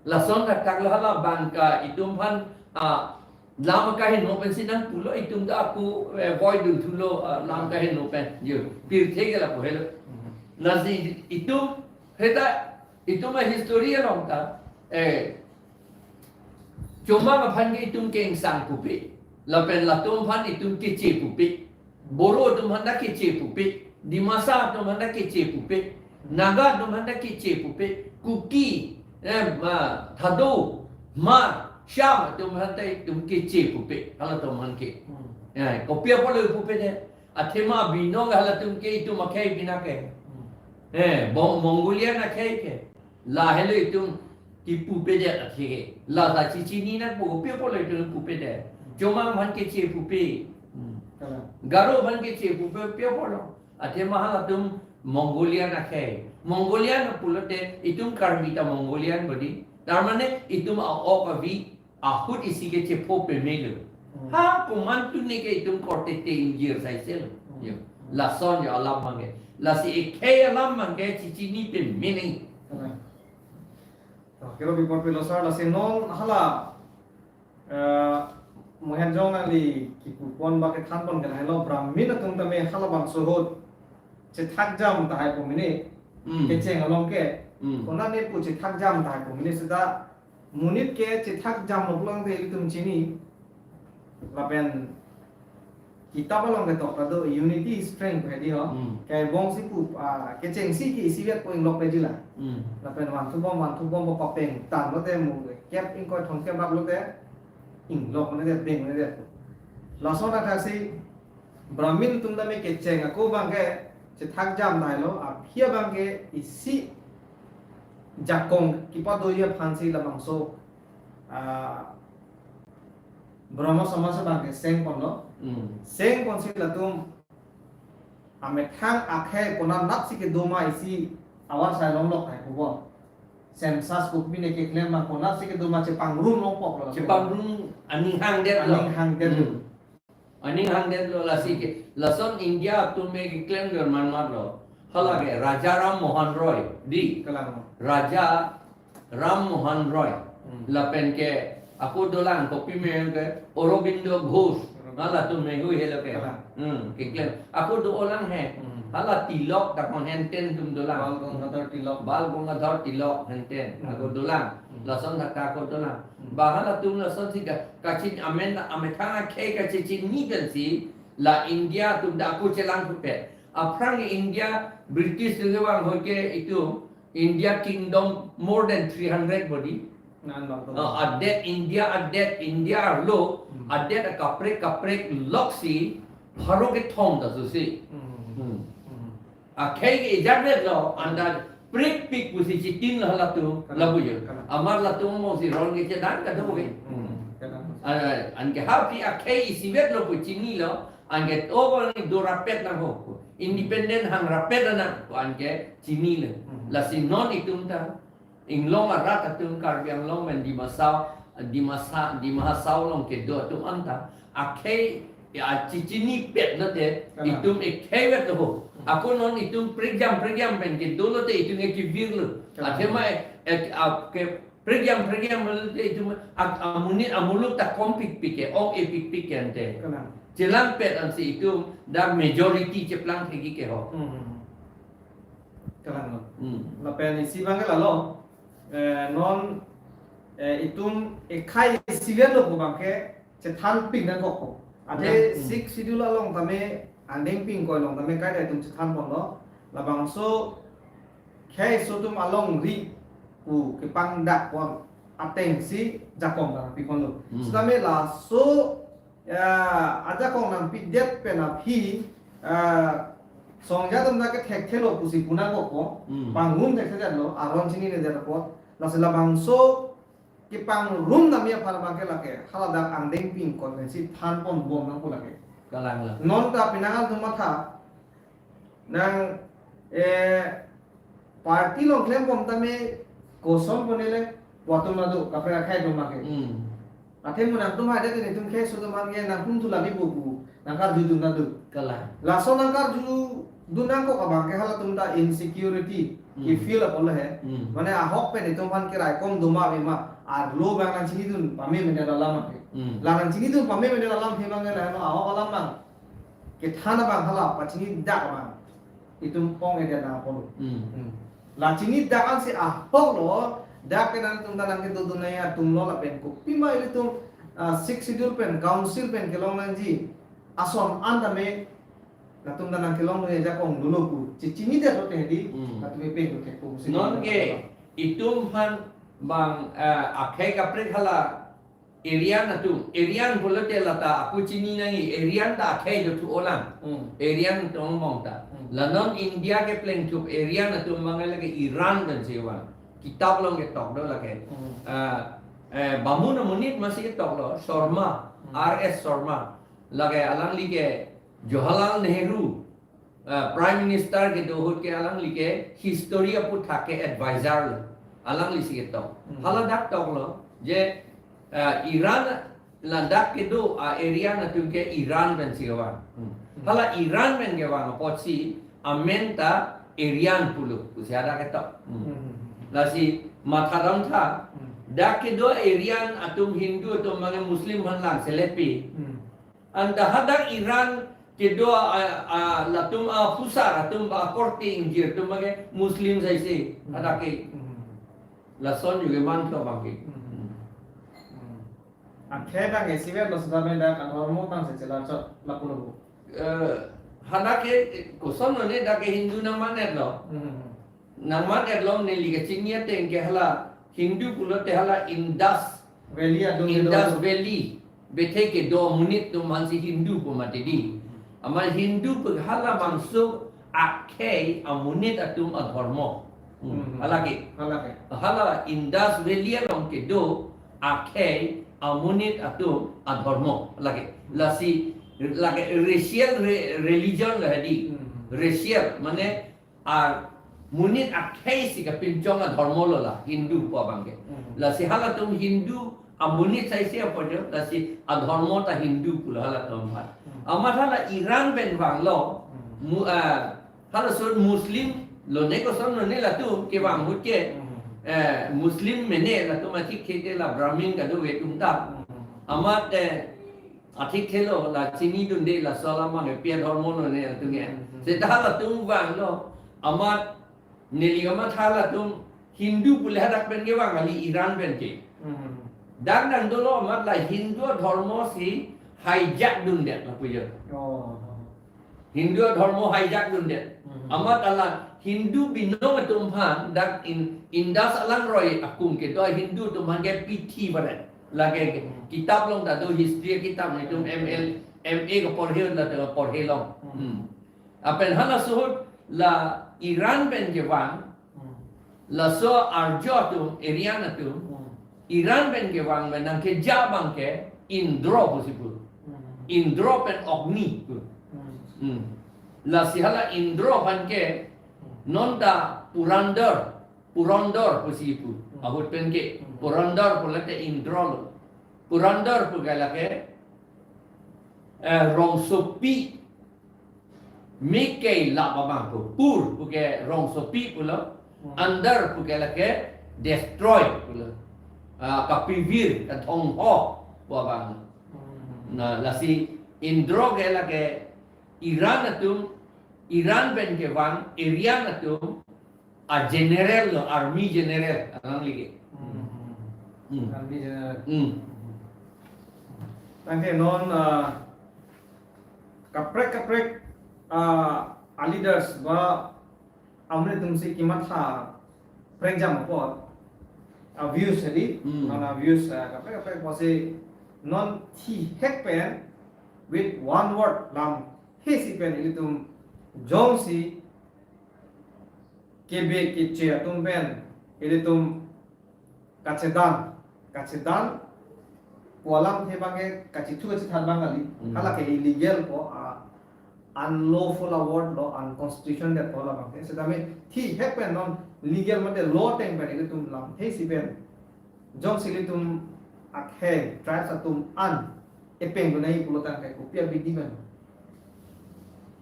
Lason thakthak lo hala abangke itum aphan, ah, lam kaheno pensi nangpulo itum ta ako, eh, voidun thulo, ah, lam kaheno pen. Yo, pirthe ke lapu helo. Hmm. Lasi itum, heta itum a-history along ta, eh, Chomang aphan ke itum kengsang pupe. Lapen latum aphan itum keche pupe. Boro atum aphan ta keche pupe. Dimasa atum aphan ta keche pupe. Naga atum aphan ta keche pupe. Kuki, eh, ma, Thado, Hmar, Sham atum aphan ta itum keche pupe. Halatum aphan ke. Hmm. Eh, kopi apotlo pupedet? Athema binong halatum ke itum akhei pina ke. Hmm. Eh, Bong-, Mongolian akhei ke. Lahelo itum kipupedet athe ke. La ta chichini nangpo, kopi apotlo itum pupedet? Chomang aphan keche pupe. Hmm. Kalang. Garo aphan keche pupe, pi apotlo? Athema halatum Mongolian akhei. Mongolian pulote itum Karbi ta Mongolian bodi. Tar mane itum a-ok avi ahut isi ke chepho pemelo. Hmm. Ha, komantu ne ke itum korte te ingjir saiselo. Hmm. Yo. Lason yo alam abangke. Lasi ekhei alam abangke chichini pemelo. Hmm. Oke, lo bipon pilo sar, lasi non hala, eh, Mohenjong nangli kipupon ba kethanpon ke lahelo Brahmin atum tame halabangso ahut chethakjam tahai pu mene. Hmm. Kecheng along ke. Hmm. Konat ne pu chethakjam tahai pu mene seta monit ke chethakjam lo pulote ilitum chini. Lapen kitab along ketok ta do, unity is strength hedi ho. Hmm. Kebong si pu, ah, kechengsi ke isivet pu inglok pe jila. Hmm. Lapen vanthubom, vanthubom pu papeng tanglote mu kep ingkoi thomkep bak lote inglok mene det, beng mene det. Lason athaksi Brahmin atum tame kecheng ako abangke chethakjam tahai lo, aphi abangke isi jakong kipadoji aphansi labangso, ah, Brahmo Samaj abangke sengponlo. Hmm. Sengponsi latum amethang akhei konat natsi kedo ma isi avar sai longlok tahai pubom. Census kopine keklem ma konatsi kedo ma chepangrum longpoklo. Chepangrum aning hangdetlo. Aning hangdetlo. Hmm. Aning hangdetlo lasi ke. Lason India atum me keklem German marlo. Hala ke Raja Ram Mohan Roy. Di. Kalang. Raja Ram Mohan Roy. Hmm. Lapen ke ako dolang kopi me ke Aurobindo Ghosh. Aurobindo. Halatum me hui helo ke. Kalang. Hmm, keklem. Ako dolang he. Hmm. Hala Tilok ta kon henten atum dolang. Bal Gangadhar Tilok. Bal Gangadhar Tilok henten. Hmm. Ako dolang. Hmm. Lason thakthak ako dolang. Hmm. Ba halatum lasonsi ka, kachin amen, amethang akhei kachichinine pensi la India atum ta ako chelang pupe. Aphrang India, British atum kevang ahut ke itum India Kingdom more than three hundred bodi. Nan bang to. Ah, adet India, adet India arlo, Hmm. adet akaprek kaprek loksi pharo kethom ta susi. Hmm. Hmm. Hmm. Akhei ke ejak det lo, anta prekpik pusi chitin lo halatum, Kalang. lapu yo. Kalang. Amar latum mo si ron ke chedan ka do ke. Hmm. Hmm. Kalang. Ah, anke ha pi akhei isivet lo pu chinilo, anke to ko ni do rapet nangho. Independent hang rapet nang, ko anke chinilo. Hmm. Lasi non itum ta, inglong arat atum Karbi Anglong pen Dima Hasao, Dima Hasao, Dima Hasao along kedo atum anta, akhei Ya, chechinipet lote, Kalang. itum ekhei vet lo ho. Hmm. Ako non itum prekjam, prekjam pen kedo lote itum ekevir lo. Kalang. Athema ek, ek, a, ke prekjam, prekjam lote itum ak, amonit amuluk ta kompikpik ke, ong-epikpik ke ante. Kalang. Chelangpet ansi itum dak majority cheplang thekji ke ho. Hmm. Kalang lo. Hmm. Lapen isi abang ke lalo. Eh, non, eh, itum ekhei isivet lo pu abang ke chethanpik nangkok ko. Ante Hmm. Sixth Schedule along tame, angdeng pingkoi along tame kaita itum chethanpon lo. Labangso khei aso atum alongri pu kepangdak pon atengsi ajakong nangpipon lo. Hmm. Setame laso, ya, ajakong nangpidet pen aphi, ah, songja atum ta kethekthelo pusi pu nangkok ko. Hmm. Pangrum thekthedet lo, aron chininedet apot. Lasi labangso kepangrum nami aphan abang ke lake, haladak angdeng pingkoi pensi thanpon bom nangpo lake. Kalang lo. Non ta penang atum matha, nang, eh, party along klembom tame koson ponele, puatum nado, kaprek akhei atum make. Hmm. Athe mo nangtum hadak netum khei aso atum aphan ke nangpum thu labi bobu, nangkarjudun nado. Kalang. Laso nangkarjudun nangkok abang ke halatum ta insecurity, Hmm. ke feel apot lo he. Hmm. Mane ahok pen itum aphan keraikom doma ave ma, arlo abang nangchinidun pame mene alam ave. Hmm. La nangchinidun pame mene alam he abang ke la no ahok alam abang. Kethan abang hala, pachinidak abang. Itum ong-edet nangpo lo. Hmm. Hmm. La chinidak ansi ahok lo, dak ke nangtum ta nangkedodun nangji atum lo lapen kopima ilitum, ah, Sixth Schedule pen, council pen kelong nangji ason an tame nangtum ta nangkelong nangji ajakong dolo pu. Chi-, chinidet lote hedi, Hmm. nangtum epeng lo thekpo si Non nangtum ke ta. itum aphan abang, eh, akhei kaprek hala Aryan atum, Aryan pulote lata ako chini nangji, Aryan ta akhei do thu olang. Hmm. Aryan atum angbong ta. Hmm. La non India kepleng thup Aryan atum abang lake Iran pensi vang. Kitap along ketok do lake. Hmm. Ah, eh, Bamun amonit masi ketok lo, Sharma, Hmm. R S Sharma. Lake alangli ke Jawaharlal Nehru, ah, Prime Minister kedo ahut ke alangli ke history aphuthak ke advisor lo. Alanglisi ketok. Hmm. Hala dak tok lo, je, ah, Iran ladak kedo, ah, Aryan atum ke Iran pensi kevang. Hmm. Hmm. Hala Iran pen kevang apotsi amen ta Aryan pulo, pusi hadak ketok. Hmm. Hmm. Lasi mathadam tha, Hmm. dak kedo Aryan atum Hindu atum abang Muslim aphan lang selepi. Hmm. Anta hadak Iran kedo a, a, latum aphusar atum ba akorte ingjir atum abang ke Muslim saisi Hmm. hadak ke. Hmm. Lason juga man ke abang ke. Hmm. Hmm. Akhei abang ke isivet lo seta pen dak adhormo tangsi chelar chot lapu lo. Eh, hadak ke koson lo ne dak ke Hindu nangman-et lo. Hmm. Nangman-et lo neli kachini ateng ke hala Hindu pulote hala Indus Valley adung Indus kedo. Valley bethe kedo amonit atum aphansi Hindu pu mati di. Amat Hindu pu halabangso akhei amonit atum adhormo. Hmm, Hmm. hala ke. Hala ke. Hala Indus Valley along kedo akhei amonit atum adhormo. Hala ke. Lasi, lake racial re-, religion lo hedi. Hmm. Racial, mane amonit akhei si kapinchong adhormo lo la Hindu pu abang ke. Hmm. Lasi halatum Hindu amonit saisi apot jo, lasi adhormo ta Hindu pulo halatum aphan. Hmm. Amat hala Iran pen vanglo, Hmm. mu-, ah, halaso Muslim lo ne koson lo ne latum kevang ahut ke, Hmm. eh, Muslim mene latum athik khete la Brahmin kadokave atum ta. Hmm. Amat, eh, athik thelo la chinidunde laso alam abang ke pi adhormo lo ne latum ke. Hmm. Seta latum vanglo, amat neli kamatha latum Hindu pule hadak pen kevang kali Iran pen ke. Hmm. Dak nang dolo amat la Hindu adhormo si hijack dundet lapu jo. Oh. Hindu adhormo hijack dundet. Hmm. Amat hala Hindu binong atum aphan dak in, Indus alangroi akung kedo Hindu atum aphan ke pithi paret. Lake Hmm. kitap along ta do history kitap netum M L, M A keporhe latum porhe long. Hmm. Hmm. Lapen halaso ahut la Iran pen kevang, Hmm. laso Arjo atum, Aryan atum, Hmm. Iran pen kevang pen nangkeja abang ke Indro pusi pu. Hmm. Indro pen Agni pu. Hmm. Hmm. Lasi hala Indro aphan ke Hmm. non ta Purandar, Purandar pusi pu. Hmm. Ahut pen ke Hmm. Purandar pulote Indro lo. Purandar pu ke lake eh, rongsopi, mekei lap abang pu, pur puke rongsopi pulo, Hmm. Under puke lake destroy pulo. Ah, kapivir, kadhongho pu abang. Hmm. Na lasi Indro ke lake Iran atum, Iran pen kevang Aryan atum a general lo, army general, alangli ke. Hmm. Hmm. Army general. Hmm. Tangte non, ah, kaprek kaprek, ah, a leaders ba amonit atum si kematha prengjam apot, ah, views hedi, Hmm. non a views, ah, kaprek kaprek pusi non thihek pen with one word lamthe si pen ilitum jongsi kebe keche atum pen ilitum kachedan, kachedan pu alamthe abangke kachethu kachethan abang kali. Hmm. Halake illegal ko, ah, unlawful award lo, unconstitutional det ko labangke. Setame thihek pen non legal mate law ateng pen ilitum lamthe si pen jongsi ilitum akhei tribes atum an epeng donai pulo tangte kopi abidi pen?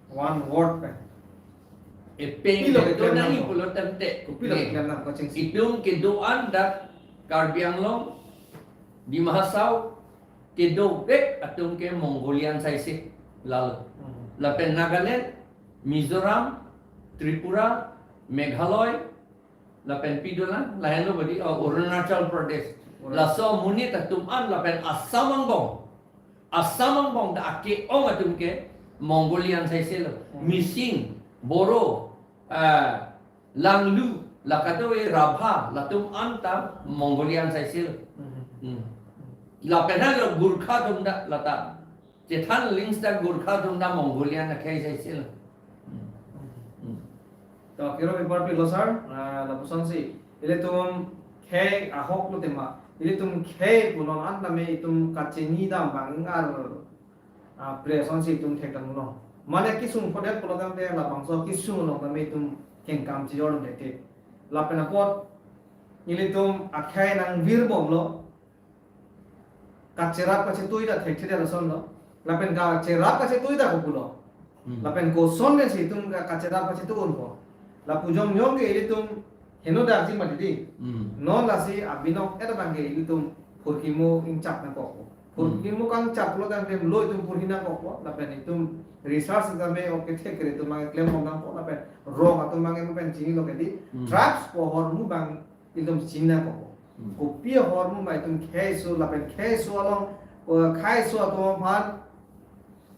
One word pen. Epeng pilo keklem donai nang pulo tangte. Kopilo Ne. keklem nang kachingsi? Itum kedo-an dak Karbi Anglong, Dima Hasao, kedovek atum ke Mongolian saise lalo. Hmm. Lapen Nagaland, Mizoram, Tripura, Meghalaya, lapen pi dolang, lahenlo badi, oh, Arunachal Pradesh. Arunachal. Laso amonit atum an lapen Assam angbong. Assam angbong dak ake-ong atum ke Mongolian saise lo. Hmm. Mising, Boro, ah, Langlu, la kado-e Rabha, latum an ta Mongolian saise lo. Hmm. Hmm. Lapen halo Gurkha atum dak lata chethan lings ta Gurkha atum ta Mongolian akhei saise lo. Hmm. Hmm. To, kiro paper pilo sir, ah, lapusonsi. Ilitum khei ahok lo tema. Ilitum khei punon an tame itum kachini dam bang ar, ah, presonsi itum thekdam lo. Mane kesung phodet pulo tangte labangso kesung along tame itum kengkam chijor dam thekthek. Lapen apot ilitum akhei nangvirbomlo. Kacherap kachetui ta thekthedet asonlo. Lapen kacherap kachetui ta kopulo. Hmm. Lapen koson pensi itum ka-, kacherap kachetui unpo. Lapu jongjong ke ilitum henodak ji mati di. Hmm. Non lasi abinong et abangke ilitum phurkimo ingchap nangkokpo. Hmm. Phurkimo kangchap pulo tangte lo itum phurhi nangkokpo. Lapen itum research tame oke thek kere itum abangke klembom nangpo. Lapen rong atum abangke pen chinilo ke di. Hmm. Tribes pu ahormu abang ilitum chini nangkokpo. Hmm. Kopi ahormu ma itum khei aso lapen khei aso along, eh, khei aso atum aphan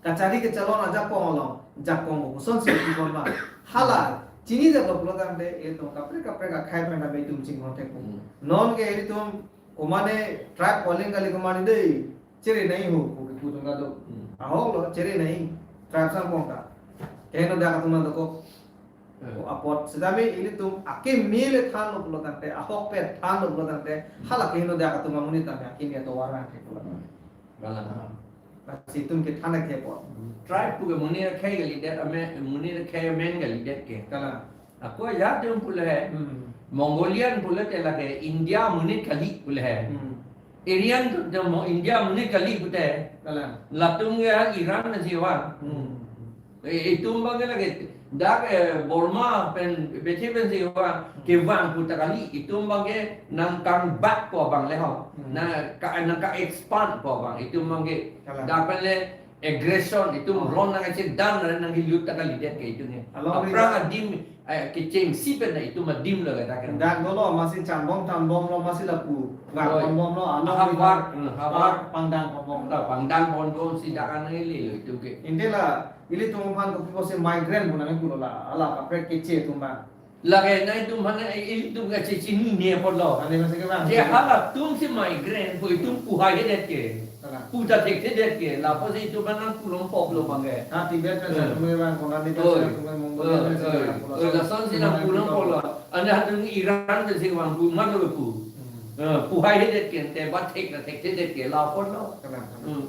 kachari kachalon ajakong along jakong ko kosonsi itum ma. Hala, Hmm. chinidetlo pulo tangte itum kaprek kaprek akhei pen tame itum chinghon thekpo. Hmm. Non ke itum komane tribe polling kali komane dei. Chere nai ho, ko kipu atum ta do. Hmm. Ahok lo, chere nai. Tribes angbong ta. Kehenodak atum ta dokok. Hmm. Ko apot, setame ilitum akeme le thanlo pulo tangte, ahok pen thanlo pulo tangte, Hmm. hala kehenodak atum amonit tame akeme atovar nangthek pulo. Hmm. Galang. Lasi itum kethan thekpo. Hmm. Tribe puke monit akhei kalidet, ame, monit akhei amen kalidet ke. Galang. Ako ya atum pule he. Hmm. Mongolian pule te lake India amonit kali pule he. Hmm. Aryan atum te mo India amonit kali pute. Galang. Latum ke Iran nangsi vang. Hmm. Eh, itum abangke lake dak, eh, Burma pen bethi pensi vang. Hmm. Kevang puta kali. Itum abangke nangkangbak pu abang le ho. Hmm. Nangka, nangka-expand pu abang. Itum abangke Galang. Dak pen le aggression, itum Oh. ron nangchedan, nangkelut ta kalidet ke itum ke. Along Aphrang ri- adim, eh, kechengsi pen ta itum adim lo kata kan. Dak dolo, masi chanbom, tanbomlo, masi lapu. Vang Oi. Tanbomlo, along Aha ri- vang, hmm, aha vang. Pangdang tanbomlo. Ah, pangdang tanbomsi dak an nangkele lo itum ke. Ante la, ilitum aphan kopi pusi migrant pu nangpulo la, hala kaprek keche atum abang. Lake nangtum aphan, eh, itum kachechinine apotlo. Ane masi kevang. Je halatumsi migrant pu itum puhaihedet ke. Kalang. Puta thekthedet ke. Lapusi itum aphan nangpulongpoklo abangke. Ha, Tibet pen Eh. sa tumai vang, konat ni pen Oi. sa tumai Mongol Oi, pen sa oi. tumai pulo. Oi, lasonsi nangpulongpoklo. Ane hatung Iran pensi vang pu, mano pu. Hmm. Eh, puhaihedet ke, te ba thek na thekthedet ke, la apotlo. Kalang, kalang. Hmm. Hmm.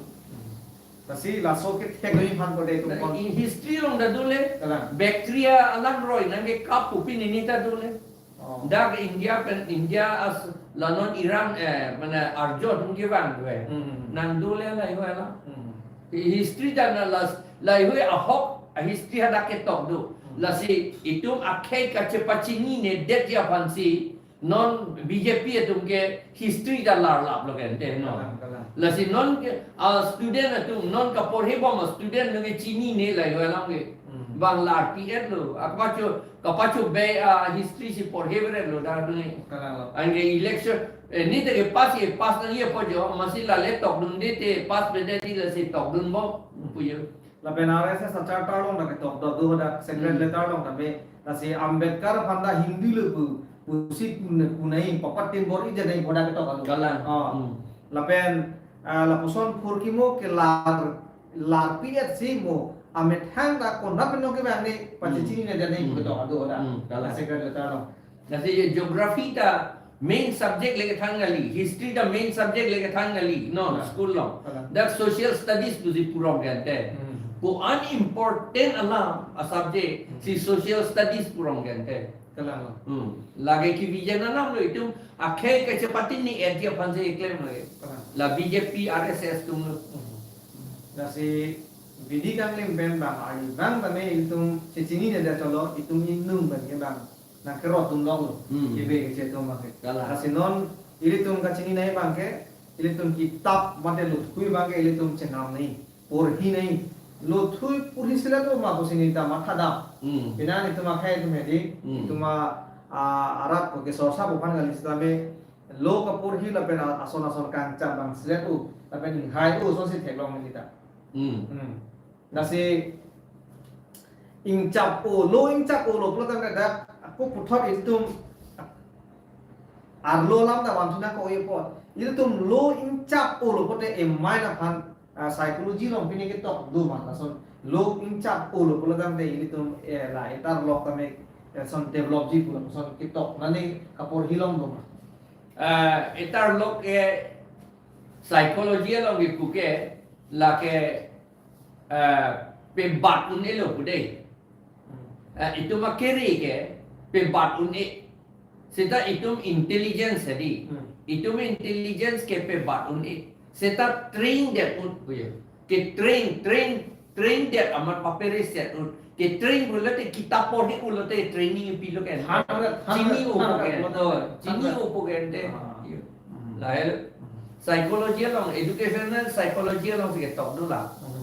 Lasi laso kethek doi aphan ko dei itum Nah, pon. I history along ta dole. Kalang. Bactria alangroi nangkekap pu pini ta dole. Oh. Dak India pen India as la non Iran, eh, mane Arjo atum kevang doi. Hmm. Nang dole la iwa la. Hmm. History ta na las, laheihui ahok a history hadak ketok do. Hmm. Lasi itum akhei kachepachininedet aphansi non B J P atum ke history ta larlaplo ke ante, no? Kalang, kalang. Lasi non ke, a student atum, non kaporhebom a student atum ke chinine laheihui alam ke. Hmm. Bang larpi-etlo. Kapacho, kapacho be a history si porheveretlo dak atum ke. Kalanglo. Anke election, eh, neta ke pass, eh, pass nangji apot jo, amatsi lale tokdunde te, pass pedet ti lasi tokdunbom pu jo. Lapen R S S a charter along ta ketok do, do hadak sacred Hmm. letter along ta be, lasi Ambedkar aphan ta Hindu lo pu, pusi pun-, punai, papatin bor-i janai pu hadak ketok alo. Kalang. Oh. Hmm. Lapen, ah, lapuson phurkimo ke lar, larpi-etsi mo, amethang ta konat pen nong kevang ne, Hmm. pachechinine janai pu Hmm. ketok ado hadak. Hmm. Kalang. Sacred letter along. Lasi geography ta main subject le kethan kali, history ta main subject le kethan kali, no, Kalang. school along. Kalang. Dak social studies pusi purong ke ante. Hmm. Ko-an important alam a subject Hmm. si social studies purong ke ante. Kalanglo. Hmm. Lake kevision alamlo itum akhei kachepatini-etji aphansi keklem lake. Kalang. La B J P, R S S atumlo. Hmm. Lasi bidi kanglim pen bang ari bang tame itum chechinine detlo, itum ingnung pen ke bang nangkerot dunlonglo. Hmm. Kebe keche atum abangke. Kalang. Lasi non ilitum kachininei abangke, ilitum kitap mate lothui abangke ilitum chenamnei, porhinei. Lothui porhi selet ma pusi neta mathadam. Hmm. Pini itum akhei atum hedi, Hmm. itum a, a, arat ko ke sorsa bukan kali sitame lo kaporhi lapen a, ason ason kangchap abang selet u, lapen inghai u asonsi theklong neta. Hmm. Hmm. Lasi ingchap-o, lo ingchap-olo pulo tangte dak ako puthot itum arlo alam ta vanthu nangkok-e apot. Itum lo ingchap-olo pulote emain aphan, ah, psychology along pine ketok do ma lason. Lo ingchap-olo pulo tangte itum, eh, la etar lok tame, eh, son developji pulo son ketok nani kaporhi along do ma. Ah, etar lok, eh, psychology along kipu ke lake, eh, pebat un-elo pu dei. Hmm. Eh, itum akere ke pebat un-e. Seta itum intelligence hedi. Hmm. Itum intelligence ke pebat un-e. Seta train det un pu jo. Ke train, train, train det amat papereset un. Ke train pulote kitap porhi pulote training pilo ke. Hundred, hundred, Chini-o pu hundred ke. pulote. Oh, chini-o pu ke ante. Ah. Iyo. Hmm. Lahei Hmm. psychology along, educational psychology alongsi ketok dolang. Hmm.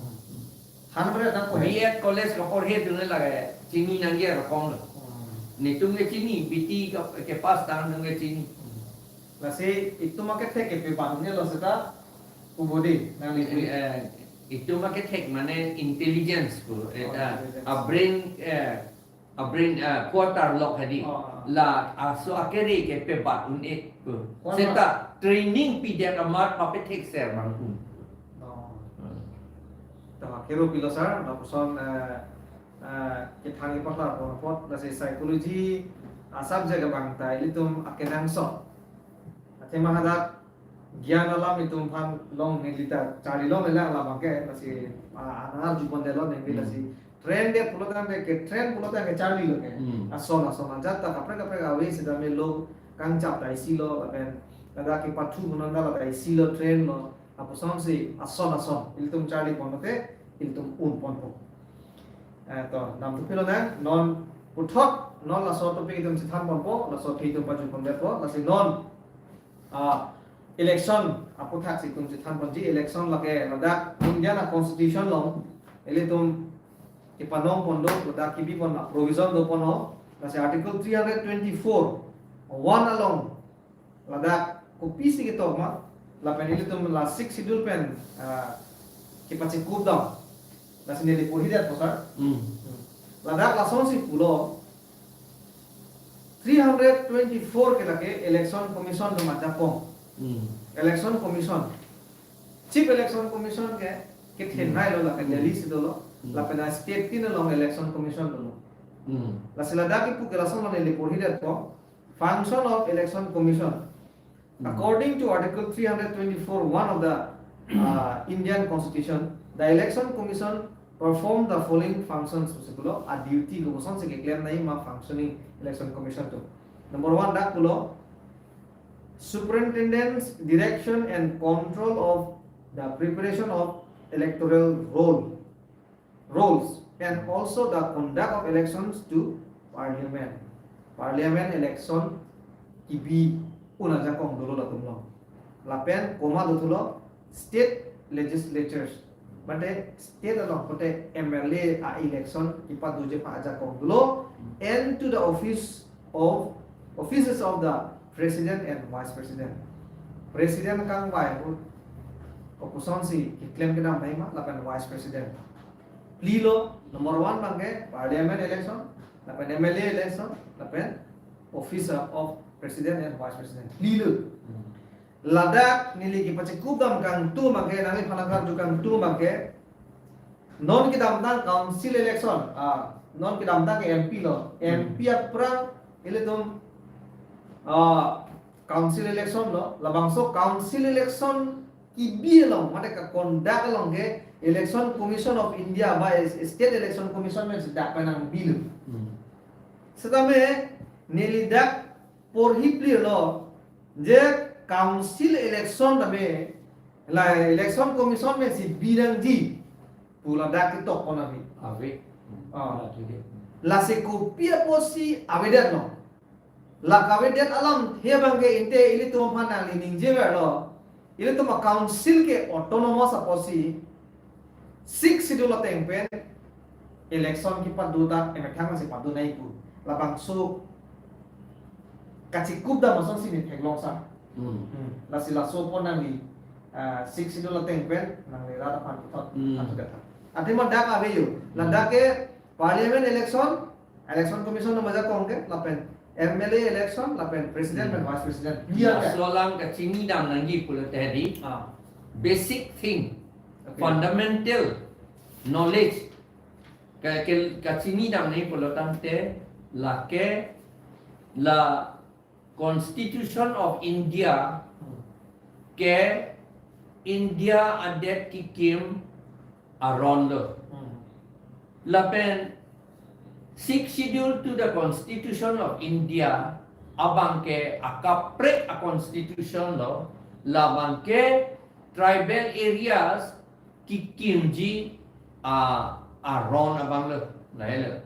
Hundred nangkok. B Ed college kaporhi atum lake chini nangji arokom lo. Hmm. Netum ke chini, B T ke, kepass tang atum ke chini. Hmm. Lasi itum akethek ke pebat un-elo seta pu bodi nangli pu. Eh, itum akethek mane intelligence pu, eh, Oh, ah, intelligence. a brain, eh, a brain, ah, quarter lok hedi. Oh, ah. La, ah, so akere ke pebat un-e pu. Quarter. Seta training pidet amat papethekser abang un. Oh. Hmm. To, kero pilo sir, lapuson, eh, eh, kethang ipatla apot, lasi psychology a subject abang ta ilitum akenangsot. Athema hadak gyan alam itum aphan long neli ta charlilongle alam abangke, lasi, ah, anar jubon delo neli Hmm. lasi train det pulo tangte ke train pulo tangte charlilo ke. Hmm. Ason ason ajat ta kaprek kaprek ave sitame lo kangchap ta isi lo lapen ladak kepathu punon ta la ta isi lo train lo. Apusonsi ason ason ilitum charli ponte ilitum un ponpo. Eh, to, namthu pilonang, non puthot, non laso topic itum chethan ponpo, laso topic itum pajut ponpo, lasi non, ah, election aputhaksi itum chethan ponji, election lake ladak Indian a constitution along ilitum kepanong pon do, ladak kebi pon a provision do pon ho, lasi Article three hundred twenty-four one along ladak kopisi ketok ma, lapen ilitum la Sixth Schedule pen, ah, kepachekup dam. Lasi neli porhi detpo sir. Hmm. Hmm. Ladak lasonsi pulo, three hundred twenty-four ke lake Election Commission atum ajakong. Hmm. Election Commission. Chief Election Commission ke, ke Hmm. thenai lo lake Hmm. Delhi si dolo. Hmm. Lapen a state tin along Election Commission dolo. Hmm. Lasi ladak kipu ke lason lo neli porhi detpo. Function of Election Commission. Hmm. According to Article three hundred twenty-four one of the, uh, Indian Constitution, the Election Commission perform the following functions, pusi pulo, a duty kosonsi keklem nangji ma functioning Election Commission atum. Number one, dak pulo, superintendence, direction and control of the preparation of electoral roll, rolls and also the conduct of elections to parliament. Parliament election kibi un ajakong dolo latum along. Lapen komat dothulo, state legislatures, mate state along pote M L A a-election kipatdoji aphan ajakong dolo, and to the office of, offices of the president and vice president. President kangvai ahut kopuson si keklem kedam nangji ma, lapen vice president. Phli lo, number one abangke parliament election, lapen M L A election, lapen office of president and vice president. Phli lo. Ladak neli kepachekup dam kangtung abangke, nangliphan nangkarju kangtung abangke, non kedamtang council election, ah, non kedamtang ke M P lo, M P aphrang ilitum, ah, council election lo, labangso council election kibi along, mate ka-conduct along ke Election Commission of India ba State Election Commission amen si dak penang bilo. Hmm. Setame neli dak porhi phli lo, je council election tame la Election Commission amen si bi nangji pu ladak ketok pon ave. Ave. Ah. Ave. Lasi kopi apotsi avedet lo? La kavedet alamthe abangke ante ilitum aphan nangli ningjever lo. Ilitum a-council ke autonomous apotsi Sixth Schedule ateng pen election kipatdo ta emethang si patdo nangji pu. Labangso kachekup dam asonsi neli theklong sa. Hmm. Hmm. Lasi laso apot nangli, ah, Sixth Schedule ateng pen nangli rat aphan puthot Hmm. atu kata. Athema dak ave yo. Hmm. Ladak ke parliament election, Election Commission amen ajakong ke, lapen M L A election, lapen president Hmm. pen vice president. Iya ke? Laso alam kachini dam nangji pulote di. Ah. Basic thing, Okay. fundamental knowledge. Ka, ke, kachini dam nangji pulo tangte, lake la Constitution of India Hmm. ke India adet kekim aron lo. Hmm. Lapen Sixth Schedule to the Constitution of India abangke akaprek a-constitution lo, labangke tribal areas kekimji a, aron abang lo, lahelo.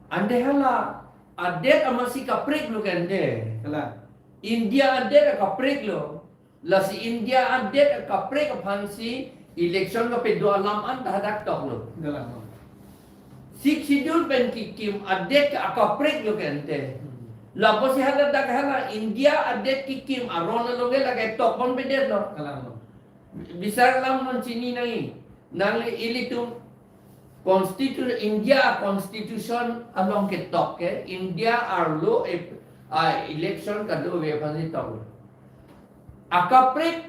Ante hala adet amatsi kaprek lo ke ante. Kalang. India adet akaprek lo. Lasi India adet akaprek aphansi election kapado alam anta hadak tok lo. Kalang. Sixth Schedule pen kekim adet ke akaprek lo ke ante. Hmm. Lapusi hala dak hala India adet kekim aron lo ke lake tok ponpedet lo. Kalang. Bisar alam non chini nangji. Nangli ilitum Constitu-, India Constitution along ketok ke, India arlo e, a, election kadokave aphansi tok. Akaprek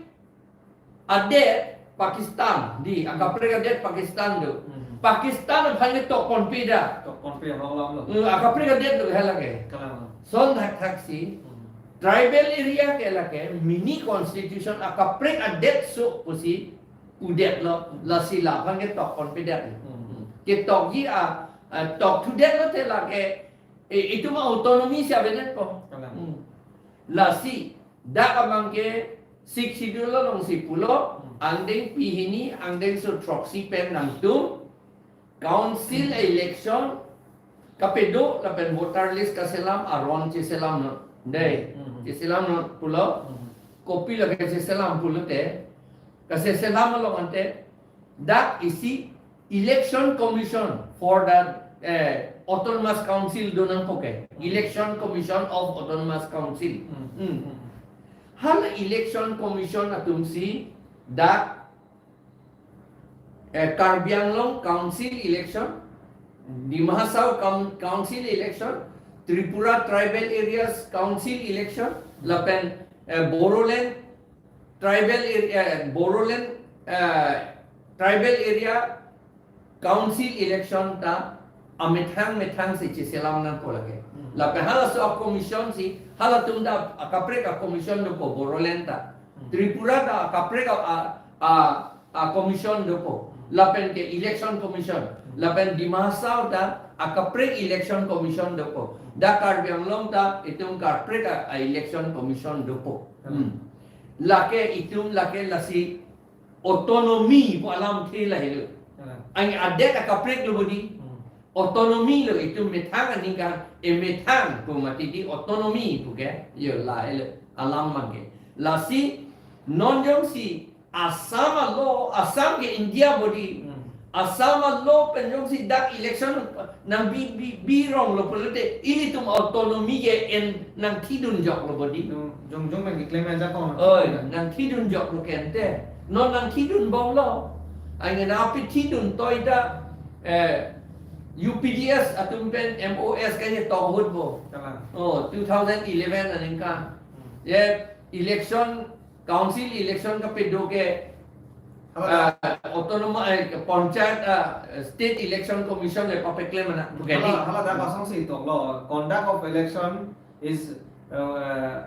adet Pakistan, di, akaprek adet Pakistan do. Hmm. Pakistan aphan ketok ponpedet. Tok ponpe rong alam lo. Hmm, akaprek adet do hala ke. Kalang. Lason thakthaksi. Hmm. Tribal area ke lake mini constitution akaprek adet so pusi udet lo, lasi laphan ketok ponpedet. Hmm. Ketokji a, a, tokthudet lote lake, e, itum a-autonomy si avedetpo. Kalang. Hmm. Lasi dak abangke Sixth Schedule alongsi pulo, Hmm. angdeng pehini, angdengso throksi pen nangtum council election kapado lapen voter list kaselam aron cheselamnon. Dei, Hmm. cheselamnon pulo. Hmm. Kopilo kacheselam pulote, kacheselam along ante dak isi Election Commission for the, eh, Autonomous Council do nangpo ke. Election Commission of Autonomous Council. Hmm. Hmm. Hmm. Hala Election Commission atumsi dak eh, Karbi Anglong Council election, Dima Hasao Coun-, Council election, Tripura Tribal Areas Council election, lapen, eh, Bodoland Tribal Area, eh, Bodoland, eh, Tribal Area Council election ta amethang methang si cheselam nangpo lake. Hmm. Lapen halaso a-commission si, halatum ta akaprek a-commission dopo Bodoland ta. Hmm. Tripura ta akaprek a, a, a, a-commission dopo. Lapen ke election commission. Hmm. Lapen Dima Hasao ta akaprek election commission dopo. Dak Karbi Anglong ta itum kaprek a, a-election commission dopo. Hmm. Hmm. Lake itum lake lasi autonomy pu alamthe lahelo. Kalang. Anke adet akaprek lo bodi. Hmm. Autonomy lo itum methang aningkan, e methang pu mati di autonomy pu ke. Yo lahelo alam abangke. Lasi non jongsi Assam alo, Assam ke India bodi. Hmm. Assam alo pen jongsi dak election nangbi, bi, birong lo pulote ilitum autonomy ke en nangthidun jok lo bodi. Jong, jongjong nangkeklem ajakong. Oi, nangthidun jok lo ke ante. Non nangthidun bomlo. Anke nangpi thidun toi ta, eh, U P D S atum pen M O S ke ye tohut bo. Kalang. Oh, two thousand eleven aningkan. Hmm. Ye election, council election kapado ke, Haba ah, autonomous, eh, panchayat, ah, State Election Commission le papeklem mana. Hala, hala dak asonsi toklo. Conduct of election is, uh,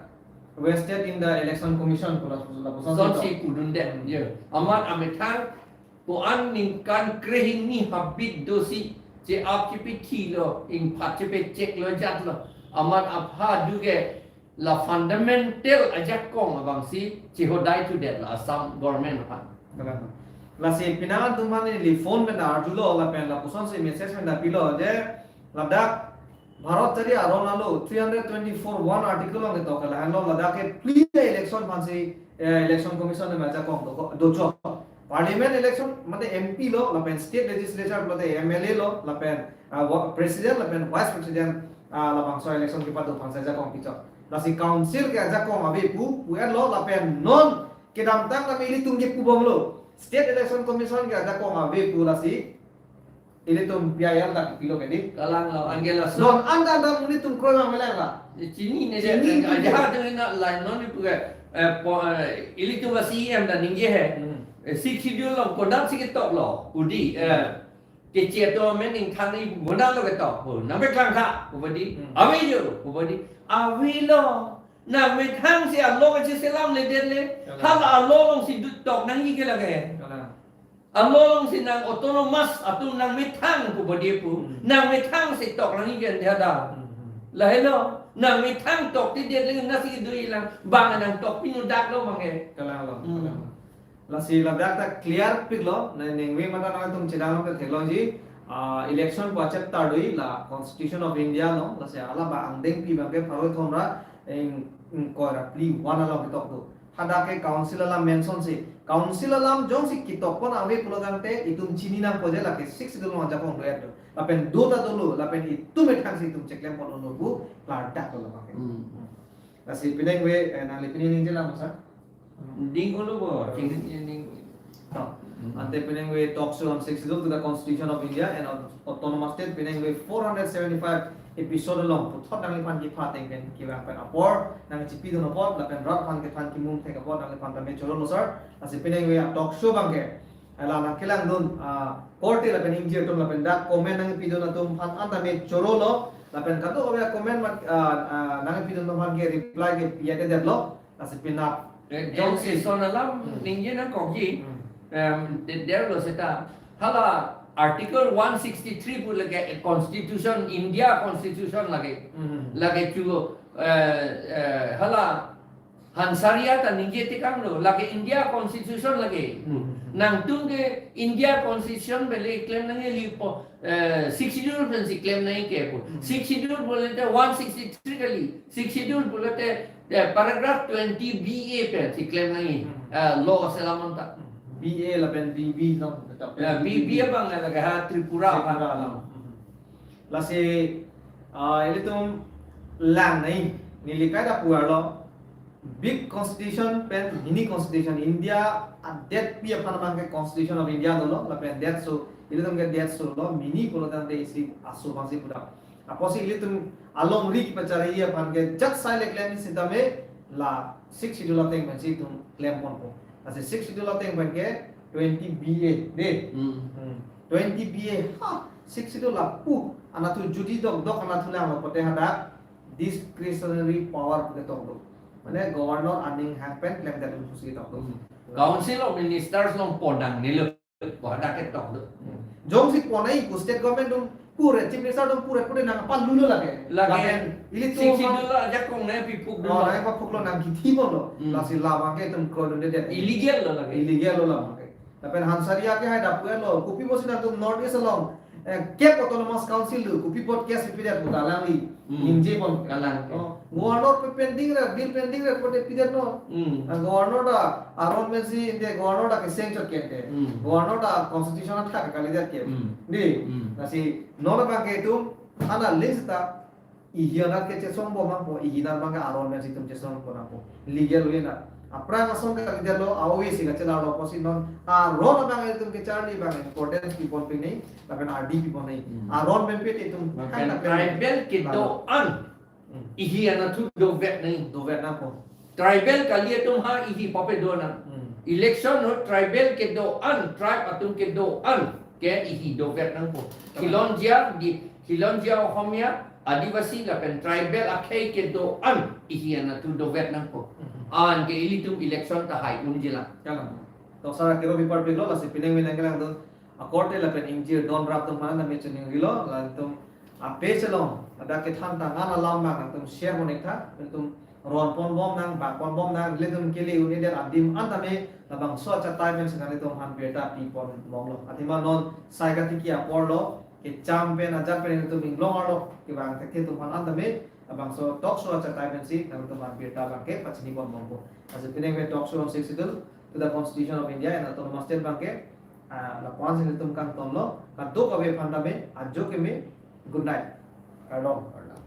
vested in the Election Commission pu la, lapuson si tok. Sonsi pudundet. Hmm. Ye. Amat amethang ko-an ningkan krehini habit dosi che-ap chepethi lo, ingphat chepechek lo jat lo. Amat apha du ke la fundamental ajakong abangsi chehodai thudet la Assam government aphan. Kalang. Lasi penang atum aphan neli phone pen arjulo lapen lapusonsi message pen dapilo je ladak Bharat chari aron alo three hundred twenty-four one article along ketok ke lahenlo ladak ke pre election aphansi, eh, Election Commission ne ajakong do, dochot. Parliament election mate M P lo lapen state legislature mate M L A lo lapen, ah, wa-, president lapen vice president, ah, labangso election kepado aphansi ajakong pichot. Lasi council ke ajakong ave pu, pu-etlo lapen non kedamtang kami ilitum ke pu bomlo. State Election Commission ke ajakong ave pu lasi ilitum P I L ta pilo ke di. Kalang lo, anke laso. Non anda anda ilitum kroimang melang la. Chinine je, chinine je. Ajahak atum na line non ni pu ke, eh, po, eh, ilitum C E M ta ningje he. Hmm. Eh, Sixth Schedule along konatsi ketok lo, pu di, eh, hmm. Keche atum amen ingthan ni bonang lo ketok. Oh, nangpeklang tha, pu bodi. Hmm. Ave jo, pu bodi. Avelo. Nangmethang si alo kacheselamledet le. Kalang. Hala alo alongsi dut tok nangji ke lake. Kalang. Alo alongsi nang autonomous atum nangmethang pu bodi pu. Hmm. Nangmethang si tok nangji ke dia da. Hmm, hmm. Lahelo. Nangmethang tokthedet le nasi dui lang. Bang nangtok pinu dak lo mange. Kalang lo, hmm, kalang lo. Lasi ladak ta clear piklo, ne ningve mata nangtum chedang lo ke theklongji, ah, election pu chapter dui la Constitution of India lo, lasi hala ba angdengpi abangke pharo thomra ing, ingkoi ra phli one along ketok do. Hadak ke council alam mention si, council alam jongsi ketokpon ave pulo tangte itum chini nangpo je lake Sixth Schedule along ajakong do-et do. Lapen do ta dolo, lapen itum methang si itum cheklempon unlo pu, ladak lo abangke. Hmm. Lasi penang ave, eh, nangli pini ningje lang, sir? Ding ulo bo, hmm, ding, ding. To. Hmm. Ante penang ave Talk Show on Sixth Schedule to the Constitution of India and Aut-, Autonomous State, penang ave four hundred seventy-five episode along puthot nangliphan kepateng pen kevang pen apor nangchipidun apot lapen rat aphan kethan kimum thek apot nangliphan tame chorolo, sir. Lasi penang ave a talk show abangke hala nangkelangdun, ah, korte lapen ingjir atum lapen dak comment nangpidun atum aphan an tame chorolo lapen kadokave comment mat, ah, ah, nangpidun atum aphan ke reply ke piyate detlo. Lasi penap. Eh, jongsi, eh, son alam, hmm, ningje nangkokji. Hmm. Em, de-, derlo seta. Hala Article one sixty-three pu lake, eh, Constitution, India Constitution lake. Hmm. Lake chu, eh, eh, hala Hansaria ta ningje tekang lo. Lake India Constitution lake. Hmm. Nangtum ke India Constitution bele klem nangji po. Eh, Sixth Schedule pensi klem nangji ke pu. Hmm. Sixth Schedule pulote one sixty-three kali. Sixth Schedule pulote, eh, paragraph twenty B A pensi klem nangji. Hmm. Eh, law selam anta. B A lapen B B along tetap. Eh, B B abang lake ha Tripura abang. Tripura along. Hmm. Lasi, ah, ilitum lang nangji. Neli kaita pu arlo. Big constitution pen mini constitution India adetpi aphan abangke Constitution of India dolo, lapen detso, ilitum ke detso lo, mini pulo tangte isi aso abangsi pudam. Apotsi ilitum alongri kepachari aphan ke jat sai le klem sitame la Sixth Schedule ateng pensi itum klemponpo. Lasi Sixth Schedule ateng pen ke twenty B A de. Hmm. Hmm. Twenty B A, ha, Sixth Schedule lapu, anatthu jodi dokdok anatthu langlo pote hadak discretionary power pu ketok do. Mane governor aning hang pen klemdet atum pusi ketok do. Hmm. Council of Ministers along pon nangne lo, pu hadak ketok do. Hmm. Jongsi pon nangji pu state government atum pure, chief minister atum pure pure nangpalulo lake. Lake. Lapen ilitum Sixth Schedule ajakong nangpiphuk do. Oh, nangpaphuklo nangkithi ponlo. Hmm. Lasi labangke itum kroidundedet. Illegal lo lake. Illegal lo labangke. Lapen Hansaria ke hai dapu lo, kopi pusi nangtum North East along, eh, kep autonomous council do, kopi apot case pipedet pu ta alangli. Hmm. Ningje pon. Kalang ke. Oh, governor pe pending ra, bill pending ra, kote pipedet lo. Hmm. Ah, governor ta aron pensi, ante governor ta keseng chot ke ante. Hmm. Governor ta constitution athak kalidet ke. Hmm. Di. Hmm. Lasi non abang ke itum, ana list ta, ihi anat ke chesong bom nangpo, ihi anat abang ke aron pensi itum chesong bom nangpo. Legal way na. Aphrang asong ke kalidet lo, a-oi si kachelar lo pusi non, aron abang itum kecharli abang importance pi pon pini, lapen ardi pi pon nangji. Hmm. Aron pen pi itum Lapen hang lapen tribal kedo-an. Hmm. Ihi anatthu dovet nangji. Dovet nangpo. Tribal kali atum ha ihi pape do nang. Hmm. Election ahut tribal kedo-an, tribe atum kedo-an ke ihi dovet nangpo. Kalang. Khilonjia di, Khilonjia Ohomia, Adivasi lapen tribal akhei kedo-an ihi anatthu dovet nangpo. Hmm. Anke ilitum election ta hai unji lang. Kalang. Toksar kiro bipar pilo, lasi pining pining kelang do. Akorte lapen ingjir don rap atum aphan nami choningri lo, latum a-page along, ladak kethan ta ngan alam abang nangtum share pon ik tha, nangtum ron pon bom nang, bak pon bom nang, ilitum kele un-edet adim an tame, labangso achatai pensi nanglitum aphan birta pi pon bom lo. Athema non sai katiki apor lo, kecham pen ajat pen nangtum inglong arlo, kevang thekthe atum aphan an tame, labangso talk show achatai pensi nangtum aphan birta abang ke pachini pon bompo. Lasi pining pen talk show on Sixth Schedule to the Constitution of India and Autonomous State abang ke, ah, lapu-an si nelitum kangton lo, kadokave aphan tame, ajo keme, good night. Kardom. Kardom.